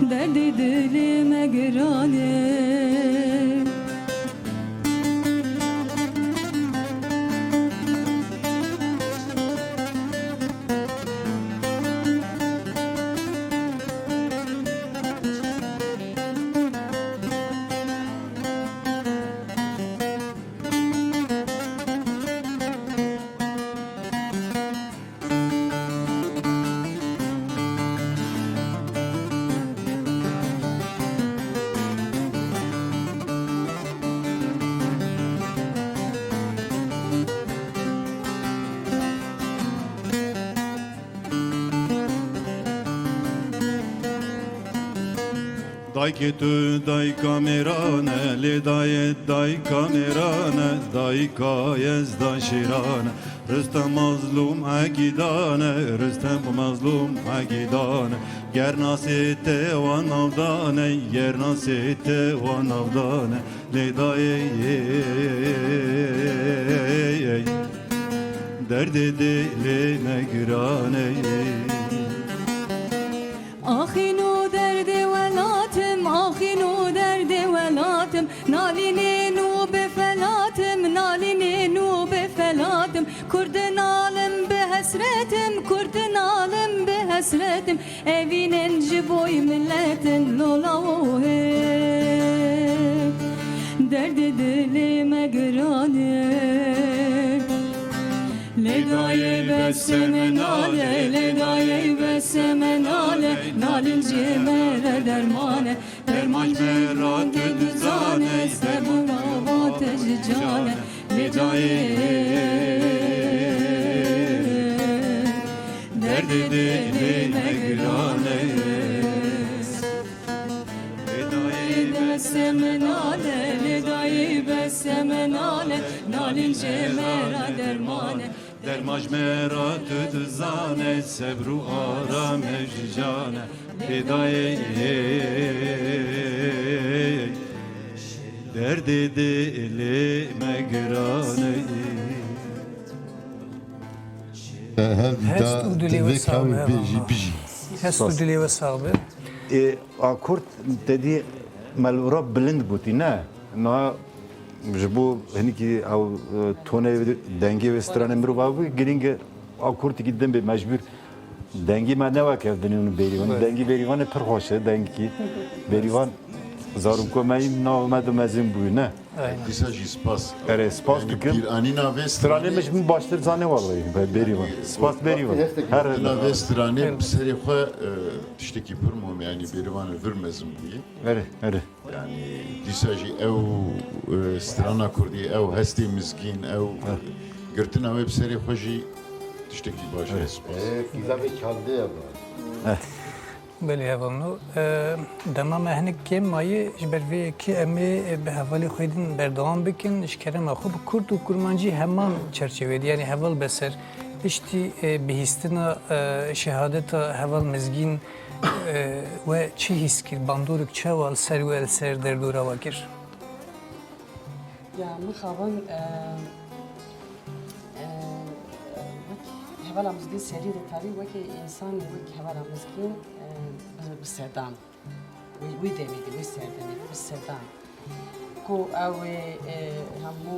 Derdê dilê me giran e. Dayikê tu dayika mêran e, lê dayê dayika mêran e, dayika yezda şêran e. Ristem mazlûm Egîdan e, Ristem mazlûm Egîdan e. Ger nasê te wan navdan e, ger nasê te wan navdan e. Lê dayê, derdê dilê me giran e. Axîn û derdê welatim, axîn û derdê welatim, nalînên û bêfelatim, nalînên û bêfelatim, Kurd nalim bi hesretim, Kurd nalim bi hesretim, evînin ji boy miletin lola wo hê. Derdê dilê me giran e. Lê dayê bes e me nale, lê dayê bes e me nale, nalîn ji me re derman e. Derman ji me re tu dizane, sebûna va te ji can e. Lê dayê, derdê dilê me giran e. Lê dayê bes e me nale, lê dayê bes e me nale, nalîn ji me re derman e. Derman ji me re tu dizane, sebr û aram hev ji can e. Lê dayê, derdê dilê me giran e. Hevî da divê ka wî bêjî, bijî. Hest û dilê we sax be. Ê, akord te dî melûra bilind gotî, ne? Niha ji bo hinekî ew, e, tonê dengê wê stranê mirov ew bû, girîng e akordekî din bê mecbûr. Dengê me ne wek ev dinê û Bêrîvan. Dengê Bêrîvanê pir xweş e, dengekî Bêrîvan zarokê me yî nav me de mezin bûye, ne? Dîsa jî spas. Erê, spas dikim. Bîranîna vê Stranê min ji min baştir zane wallahî, Bêrîvan. Spas Bêrîvan. Her Bîranîna vê stranê bi serê xwe e, tiştekî pir muhim e, yanî Bêrîvan li vir mezin bûye. Erê, erê. Yanî dîsa jî ew e, strana kurdî, ew hestê mizgîn, ew girtina wê bi serê xwe jî tiştekî baş e. Spas. Kîtabê çandê ye. Belê hevalno. E, dema me hinek kêm maye, ji ber vê yekê em ê, e, bi hevalê xwe din berdewam bikin. Ji kerema xwe bi kurd û kurmancî heman çerçeveyê de, yanî heval Beser, piştî, e, bihîstina, e, şehadeta heval Mizgîn, e, we çi hîs kir? Bandorek çawa li ser we, li ser derdora we kir? Ya mixabin, e, e, wek hevala Mizgîn serî de tarî wekî însanê, wek hevala Mizgîn, e, bi, bi sedan. Wî, wî demê de, wî serdemê de bi sedan. Ku ew ê, e, hemû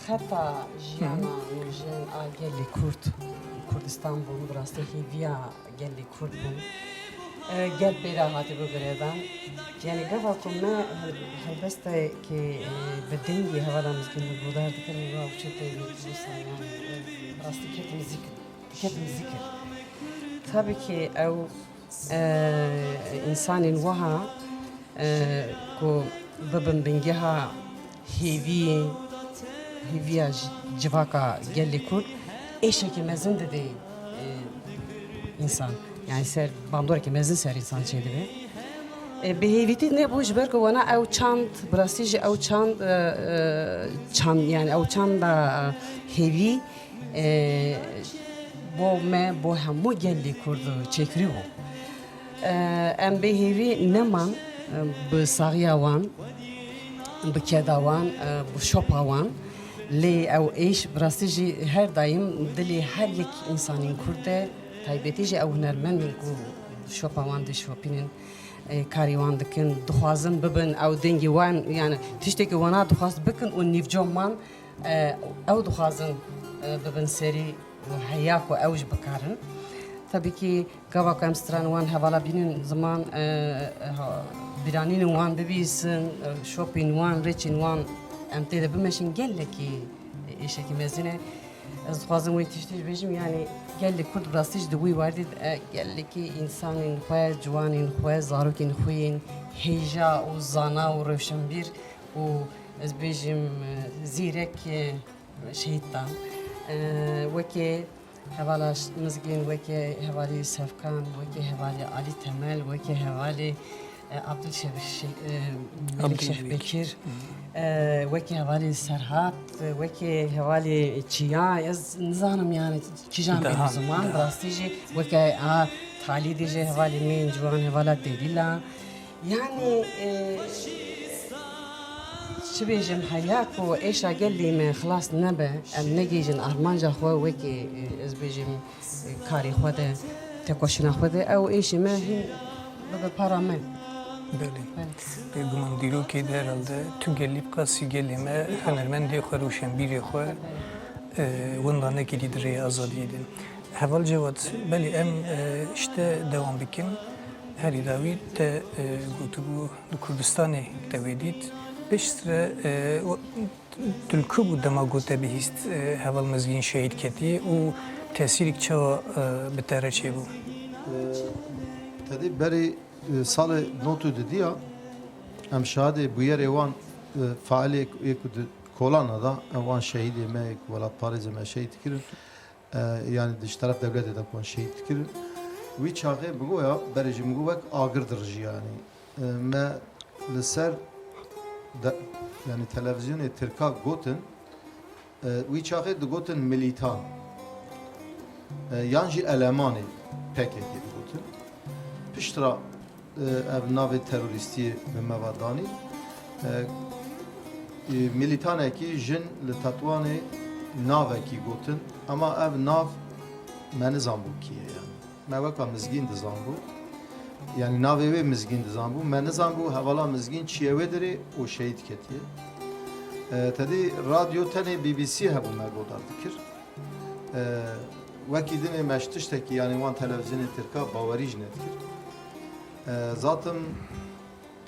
xeta jiyana nûjen a gelê Kurd, Kurdistan bûn, bi rastî hêviya gelê Kurd bûn. E, gel pê re hatibû girêdan. Yanî gava ku me hel-, helbestekê, e, bi dengê hevala Mizgîn li guhdar dikirin, wa û çi tevî wisa, yanî, e, bi rastî ketim zikir, ketim zikir. Tabii ki ew, e, însanên wiha, e, ku bibin bingeha hêviyê, hêviya ji civaka gelê Kurd êşekê mezin didê, e, însan. Yani ser bandorekê mezin ser însan çêdibe. E, bi hêvîtî nebû ji ber ku wana ew çand, bi rastî jî ew çand, e, e, çand, yani ew çanda, e, hêvî, e, bo me, bo hemû gelê Kurd çêkirî bû. E, em bê hêvî neman, e, bi saxiya wan, bi keda wan, e, bi şopa wan. Lê ew êş bi rastî jî her daîm dilê her yek însanên Kurd e, taybetî jî ew hunermendên ku şopa wan dişopînin, e, karê wan dikin, dixwazin bibin ew dengê wan, yani tiştekî wana dixwast bikin û nîvco man, e, ew dixwazin, e, bibin serî û heya ku ew jî bikarin. Tabii ki gava ku em stran wan hevala bînin ziman, e, e, ha, bîranînên wan bibîsin, e, şopên wan, rêçên wan em tê de bimeşin gelekî êşekî mezin e. Ez dixwazim wê tiştî jî bêjim, yani gelê Kurd bi rastî jî di wî werdî de, e, gelekî însanên xwe, ciwanên xwe, zarokên xwe yên hêja û zana û rewşenbîr û ez bêjim, e, zîrek, e, şehîd dan. E, wekê hevala Ş-, Mizgîn, wekê hevalî Sevkan, wekê hevalî Alî Temel, wekê hevalî, e, Abdul Şe-, Şe-, e, Melik Abdul Şeh Bekir. Bekir, e, wekê hevalî Serhat, e, wekê hevalî Çiya, ez nizanim yani kîjan bî ziman, bi rastî jî wekê a Talî dê jî hevalî me yên ciwan, hevala Delîla. Yani, e, çi bêjim, heya ku êşa gelê me xilas nebe, em negihîjin armanca xwe wekî, e, ez bêjim, e, karê xwe de, tekoşîna xwe de, ew êşê me hîn bibe para me. Belê. Belê. Bêguman dîrokê de herhalde tu gelî bi qasî gelê me, hunermendê xwe, rewşenbîrê xwe, e, winda nekirî di rêya azadiyê de. Heval Cevat, belê em, e, ji te dewam bikin. Herî dawî te, e, gotibû li Kurdistanê te wê dît. Piştre, e, o, tu li ku bû dema ku te bihîst, e, heval Mizgîn şehîd ketî û tesîrek çawa, e, bi te re çêbû? Tedî berî, e, salê nod û dudiya em şahidê bûyerê wan, e, failê yê ku di kolana da, em wan şehîdê me yê ku welatparêzê me şehîd kirin. E, yani di ji teref dewletê de ku şehîd kirin. Wî çaxê bi goya berê jî min got wek agir dirijî yani. E, me li ser de, yani televizyonê Tirka gotin, e, wî çaxê digotin milîtan, e, yan jî elemanê P K K digotin. Piştra e, ev navê terorîstiyê bi me ve danî. E, e, milîtanekî jin li Tetwanê navekî gotin, ema ev nav me nizanbû kî ye yani. Me weka Mizgîn dizanbû. Yanî navê wê Mizgîn dizanbû, me nizanbû hevala Mizgîn çi ye wê derê û şehîd ketiye. E, tedî radyo tenê B B C hebû me godar dikir. E, wekî dinê me ji tiştekî, yanî wan televîzyonê tirka bawerî jî nedikir. E, zatim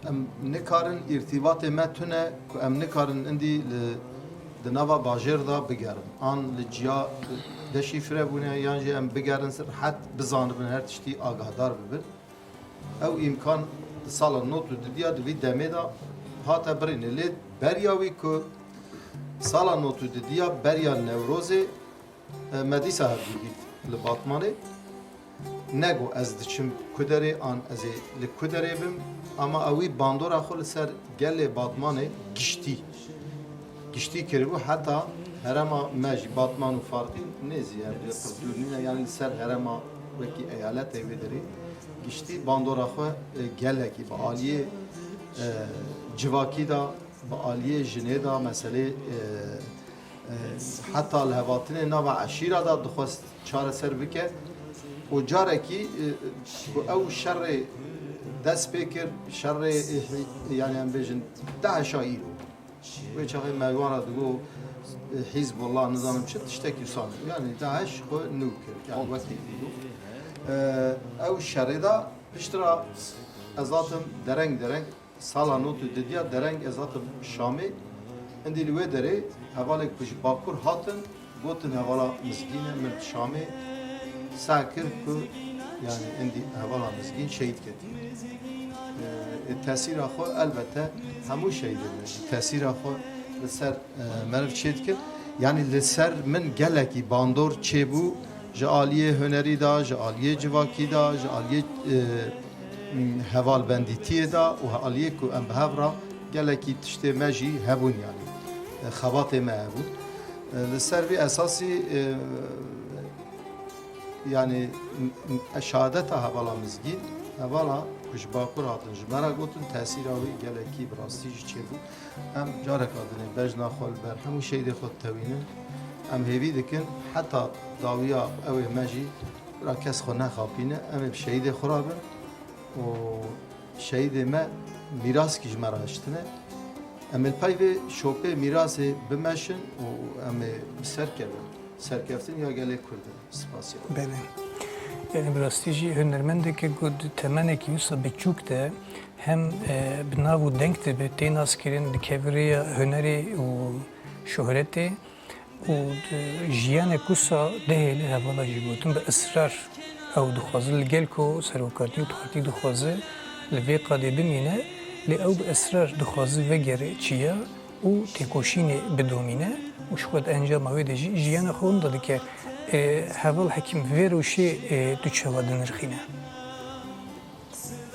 em nikarin, îrtîbatê me tune ku em nikarin indî li, di nava bajêr de bigerin. An li ciya deşîfre bûne yan jî em bigerin ser het bizanibin, her tiştî agahdar bibin. Ew îmkan di sala nod û dudiya di vî demê de hate birîne. Lê beriya wî ku sala nod û dudiya beriya Newrozê, e, me dîsa hevdî dît li Batmanê. Nego ez diçim ku derê an ez ê li ku derê bim, ama ewî bandora xwe li ser gelê Batmanê giştî, giştî kiribû, heta herêma me jî Batman û Farqîn nêzî ye, pir dûr nîne, yanî li ser herêma wekî eyaletê wê derê giştî bandora xwe, e, gelekî bi aliyê, e, civakî de, bi aliyê jinê de, meselê, e, e, heta li hevatinê nava eşîra de dixwest çareser bike û carekî, e, ku ew şerê dest pê kir, şerê, e, yanî em bêjin DAIŞa îro. Wê çaxê me wan re digot, e, Hîzbullah, nizanim çi tiştekî wisa. Yanî DAIŞ xwe nû kir. Yanî wekî digot. E, ew şerê de piştre ez hatim dereng dereng, sala nod û dudiya dereng ez hatim Şamê. Hindî li wê derê hevalek ku ji Bakur hatin, gotin hevala Mizgîn e, min Şamê seh kir ku, yanî, hindî hevala Mizgîn şehîd ketiye. E, e, tesîra xwe elbette hemû şehîdên me jî tesîra xwe li ser, e, meriv çêdikin. Yanî li ser min gelekî bandor çêbû ji aliyê hunerî de, ji aliyê civakî de, ji aliyê, e, hevalbendîtiyê de û aliyê ku em bi hev re gelekî tiştê me jî hebûn, yanî, e, xebatê me hebûn. E, li ser vî esasî, e, yanî, m-, m-, şehadeta hevala Mizgîn, hevala ku ji Bakur hatin ji me re gotin, tesîra wî gelekî bi rastî jî çêbû. Em careka dinê bejna xwe li ber hemû şehîdê xwe ditewînin. Em hêvî dikin heta dawiya ew ê me jî bira kes xwe nexapîne. Em ê bi şehîdê xwe re bin û şehîdê me mîraskî ji me re hiştine. Em ê li pey vê şopê mîrasê bimeşin û em ê bi ser kevin. Serkeftin ya gelê Kurd e. Spasiya. Belê. Yanî bi rastî jî hunermendeke ku di temenekî wisa biçûk de hem, e, bi nav û deng de be tê naskirin, dikeve rêya hunerê û şohretê û di jiyanek wisa dehê li hevala jî gotin bi israr ew dixwazin li gel ku serokatî û partî dixwaze li vê qadê bimîne, lê ew bi israr dixwaze vegere çiya û têkoşînê bidomîne û ji xwe di encama wê de jî jiyana xwe winda dike. E, Heval Hekîm, vê rewşê, e, tu çawa dinirxîne?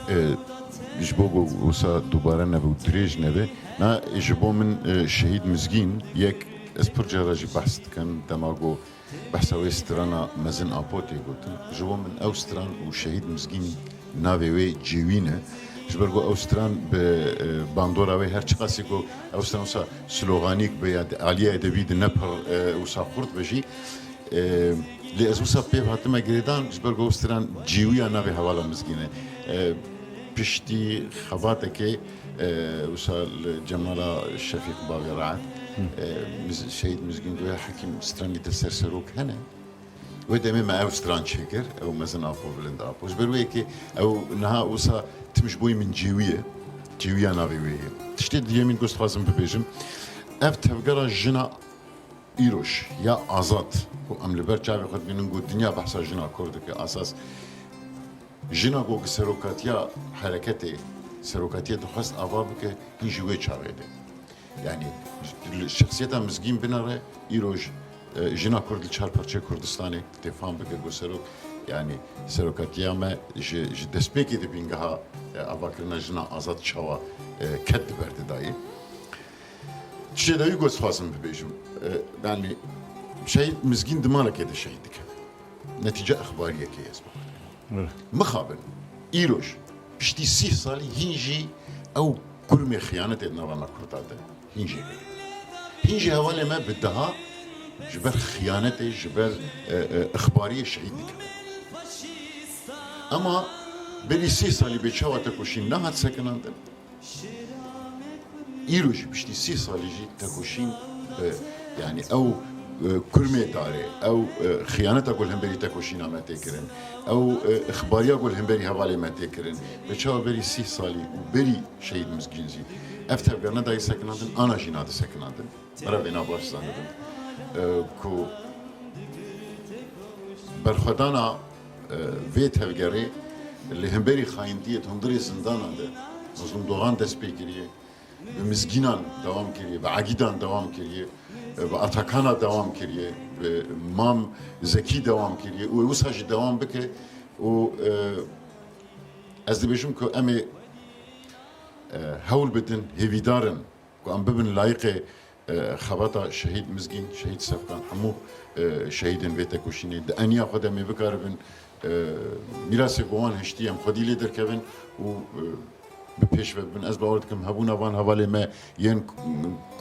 E, ji bo ku wisa dubare nebe û dirêj nebe, na ji bo min, e, Şehîd Mizgîn yek, ez pir cara jî behs dikim, dema ku behsa wê strana Mezin Apo tê gotin. Ji bo min ew stran û Şehîd Mizgîn navê wê cêwî ne. Ji ber ku ew stran bi, e, bandora wê her çiqasî ku ew stran wisa sloganîk be ya de, aliyê edebî de ne pir, e, wisa xurt be jî. E, lê ez wisa pêv hatime girêdan, ji ber ku ew stran cêwiya navê hevala Mizgîn e. E, piştî xebatekê, e, wisa li Cemala Şefîq Baverat, e, Miz-, Şehîd Mizgîn goya, Hekîm, stranî te ser serok hene? Wê demê me ew stran çêkir, ew Mezin Apo, Bilind Apo. Ji ber wê yekê ew niha wisa tim ji bo min cêwî ye. Cêwiya navê wê ye. Tiştê diyemîn ku ez dixwazim bibêjim, ev tevgera jina îroj ya azad, ku em li ber çavê xwe dibînin, ku dinya behsa jina Kurd dike, asas jina ku serokatiya hereketê, serokatiyê dixwest ava bike, hîn ji wê çavê de. Yanî, li şexsiyeta Mizgîn binere, îroj, e, jina Kurd li çar parçeyê Kurdistanê tê fam bike ku serok, yanî, serokatiya me ji, ji destpêkê de bîngeha, e, avakirina jina azad çawa, e, ked di ber de dayê. Tiştê dawî ku ez dixwazim bibêjim, e, yanî, Şehîd Mizgîn di malekê de şehîd dike. Netîce exbariyekê ye, ez bi xwe dibêjim. Evet. Mixabin, îroj, piştî sîh salî hîn jî ew kurmê xiyanetê di nava me Kurda de hîn jî heye. Hîn jî hevalê me bi deha ji ber xiyanetê, ji ber, e, e, exbariyê şehîd dikin. Ema Berî sî salî bê çawa tekoşîn nehat sekinandin. Îro jî piştî sî salî jî tekoşîn, e, yanî ew, e, kurmê darê, ew, e, xiyaneta ku li hemberî tekoşîna me tê kirin, ew, e, ixbariya ku li hemberî hevalê me tê kirin, bê çawa berî sî salî û berî Şehîd Mizgîn jî ev tevger nedayê sekinandin, ana jî nade sekinandin. Mera vêna baş zanibin, e, ku berxwedana, e, vê tevgerê li hemberî xayîntiyê di hundirê zindanan de Mazlûm Dogan dest pê kiriye, bi Mizgînan dewam kiriye, bi Egîdan dewam kiriye, e, bi Atakana dewam kiriye, bi Mam Zekî dewam kiriye û wisa jî dewam bike û, e, ez dibêjim ku em ê, e, hewl bidin, hêvîdar in ku em bibin layiqê, e, xebata Şehîd Mizgîn, Şehîd Sefkan, hemû, e, şehîdên vê tekoşînê di eniya xwe de em ê bikaribin, e, mîrasê ku wan hiştiye em xwedî lê derkevin û, e, bi pêş ve bibin. Ez bawer dikim hebûna van hevalê me yên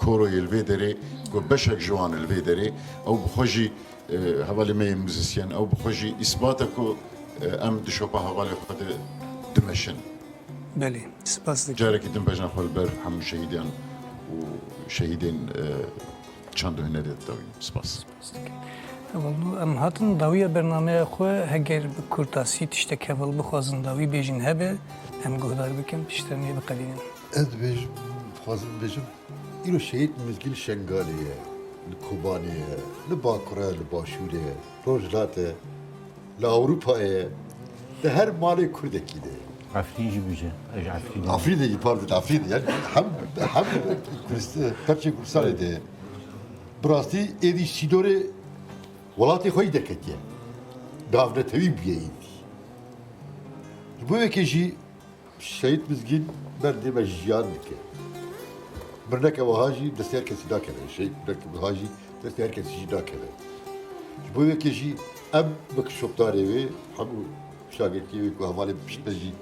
koro yê li vê derê, ku beşek ji wan li vê derê, ew bi xwe jî, e, hevalê me yên muzîsyen, ew bi xwe jî îsbat e ku, e, em di şopa hevalê xwe de dimeşin. Belê, spas dikim. Carekî din bejna xwe li ber hemû şehîdan û şehîdên, e, çand û hunerê didawînim. Spas. Spas dikim. Hevalno, em hatin dawiya bernameya xwe, heger bi kurtasî tiştek heval bixwazin dawî bêjin hebe, em guhdar bikin, piştre nê biqedînin. Ez dibêjim, dixwazim bibêjim, îro Şehîd Mizgîn li Şengalê ye, li Kobanê ye, li Bakur e, li Başûr e, Rojhilat e, li Ewropa ye, di her malê Kurdekî de ye. Efrîn jî bû jî, ez ji Efrînê. Efrînê jî, pardon, Efrînê. Yani hem, hem Kurdist-, perçê Kurdistanê de ye. Bi rastî êdî sînorê welatê xwe yî derketiye. Navnetewî bûye êdî. Ji bo yekê jî Şehîd Mizgîn berdê me jiyan dike. Mirneke wiha jî destê her kesî nakeve. Şehîd mirneke wiha jî destê her kesî jî nakeve. Ji bo yekê jî em wek şopdarê wê, hemû şagirtiyê wê ku hevalên pişt me jî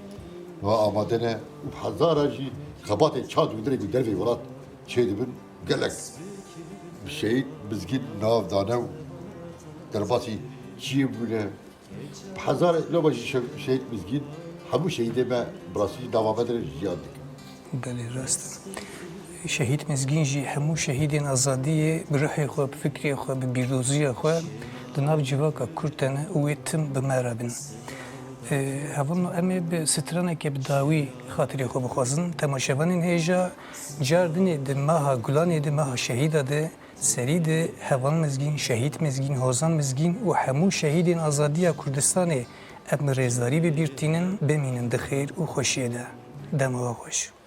wiha amade ne û bi hezara jî xebatên çand û hunerê ku dervê welat çêdibin, gelek bi Şehîd Mizgîn nav dane û derbasî çiyê bûne. Bi hezar loma jî şe-, Şehîd Mizgîn hemû şehîdê me bi rastî jî nava me de jiyan dikin. Belê, rast e. Şehîd Mizgîn jî hemû şehîdên azadiyê bi ruhê xwe, bi fikrê xwe, bi bîrdoziya xwe di nav civaka Kurd de ne û wê tim bi me re bin. E, hevalno, em ê bi stranekê bi dawî xatirê xwe bixwazin. Temaşevanên hêja, car dinê di meha Gulanê de, meha şehîda de, serî de Heval Mizgîn, Şehîd Mizgîn, Hozan Mizgîn û hemû şehîdên azadiya Kurdistanê em bi rêzdarî bi bîr tînin, bimînin di xêr û xweşiyê de. Dema we xweş.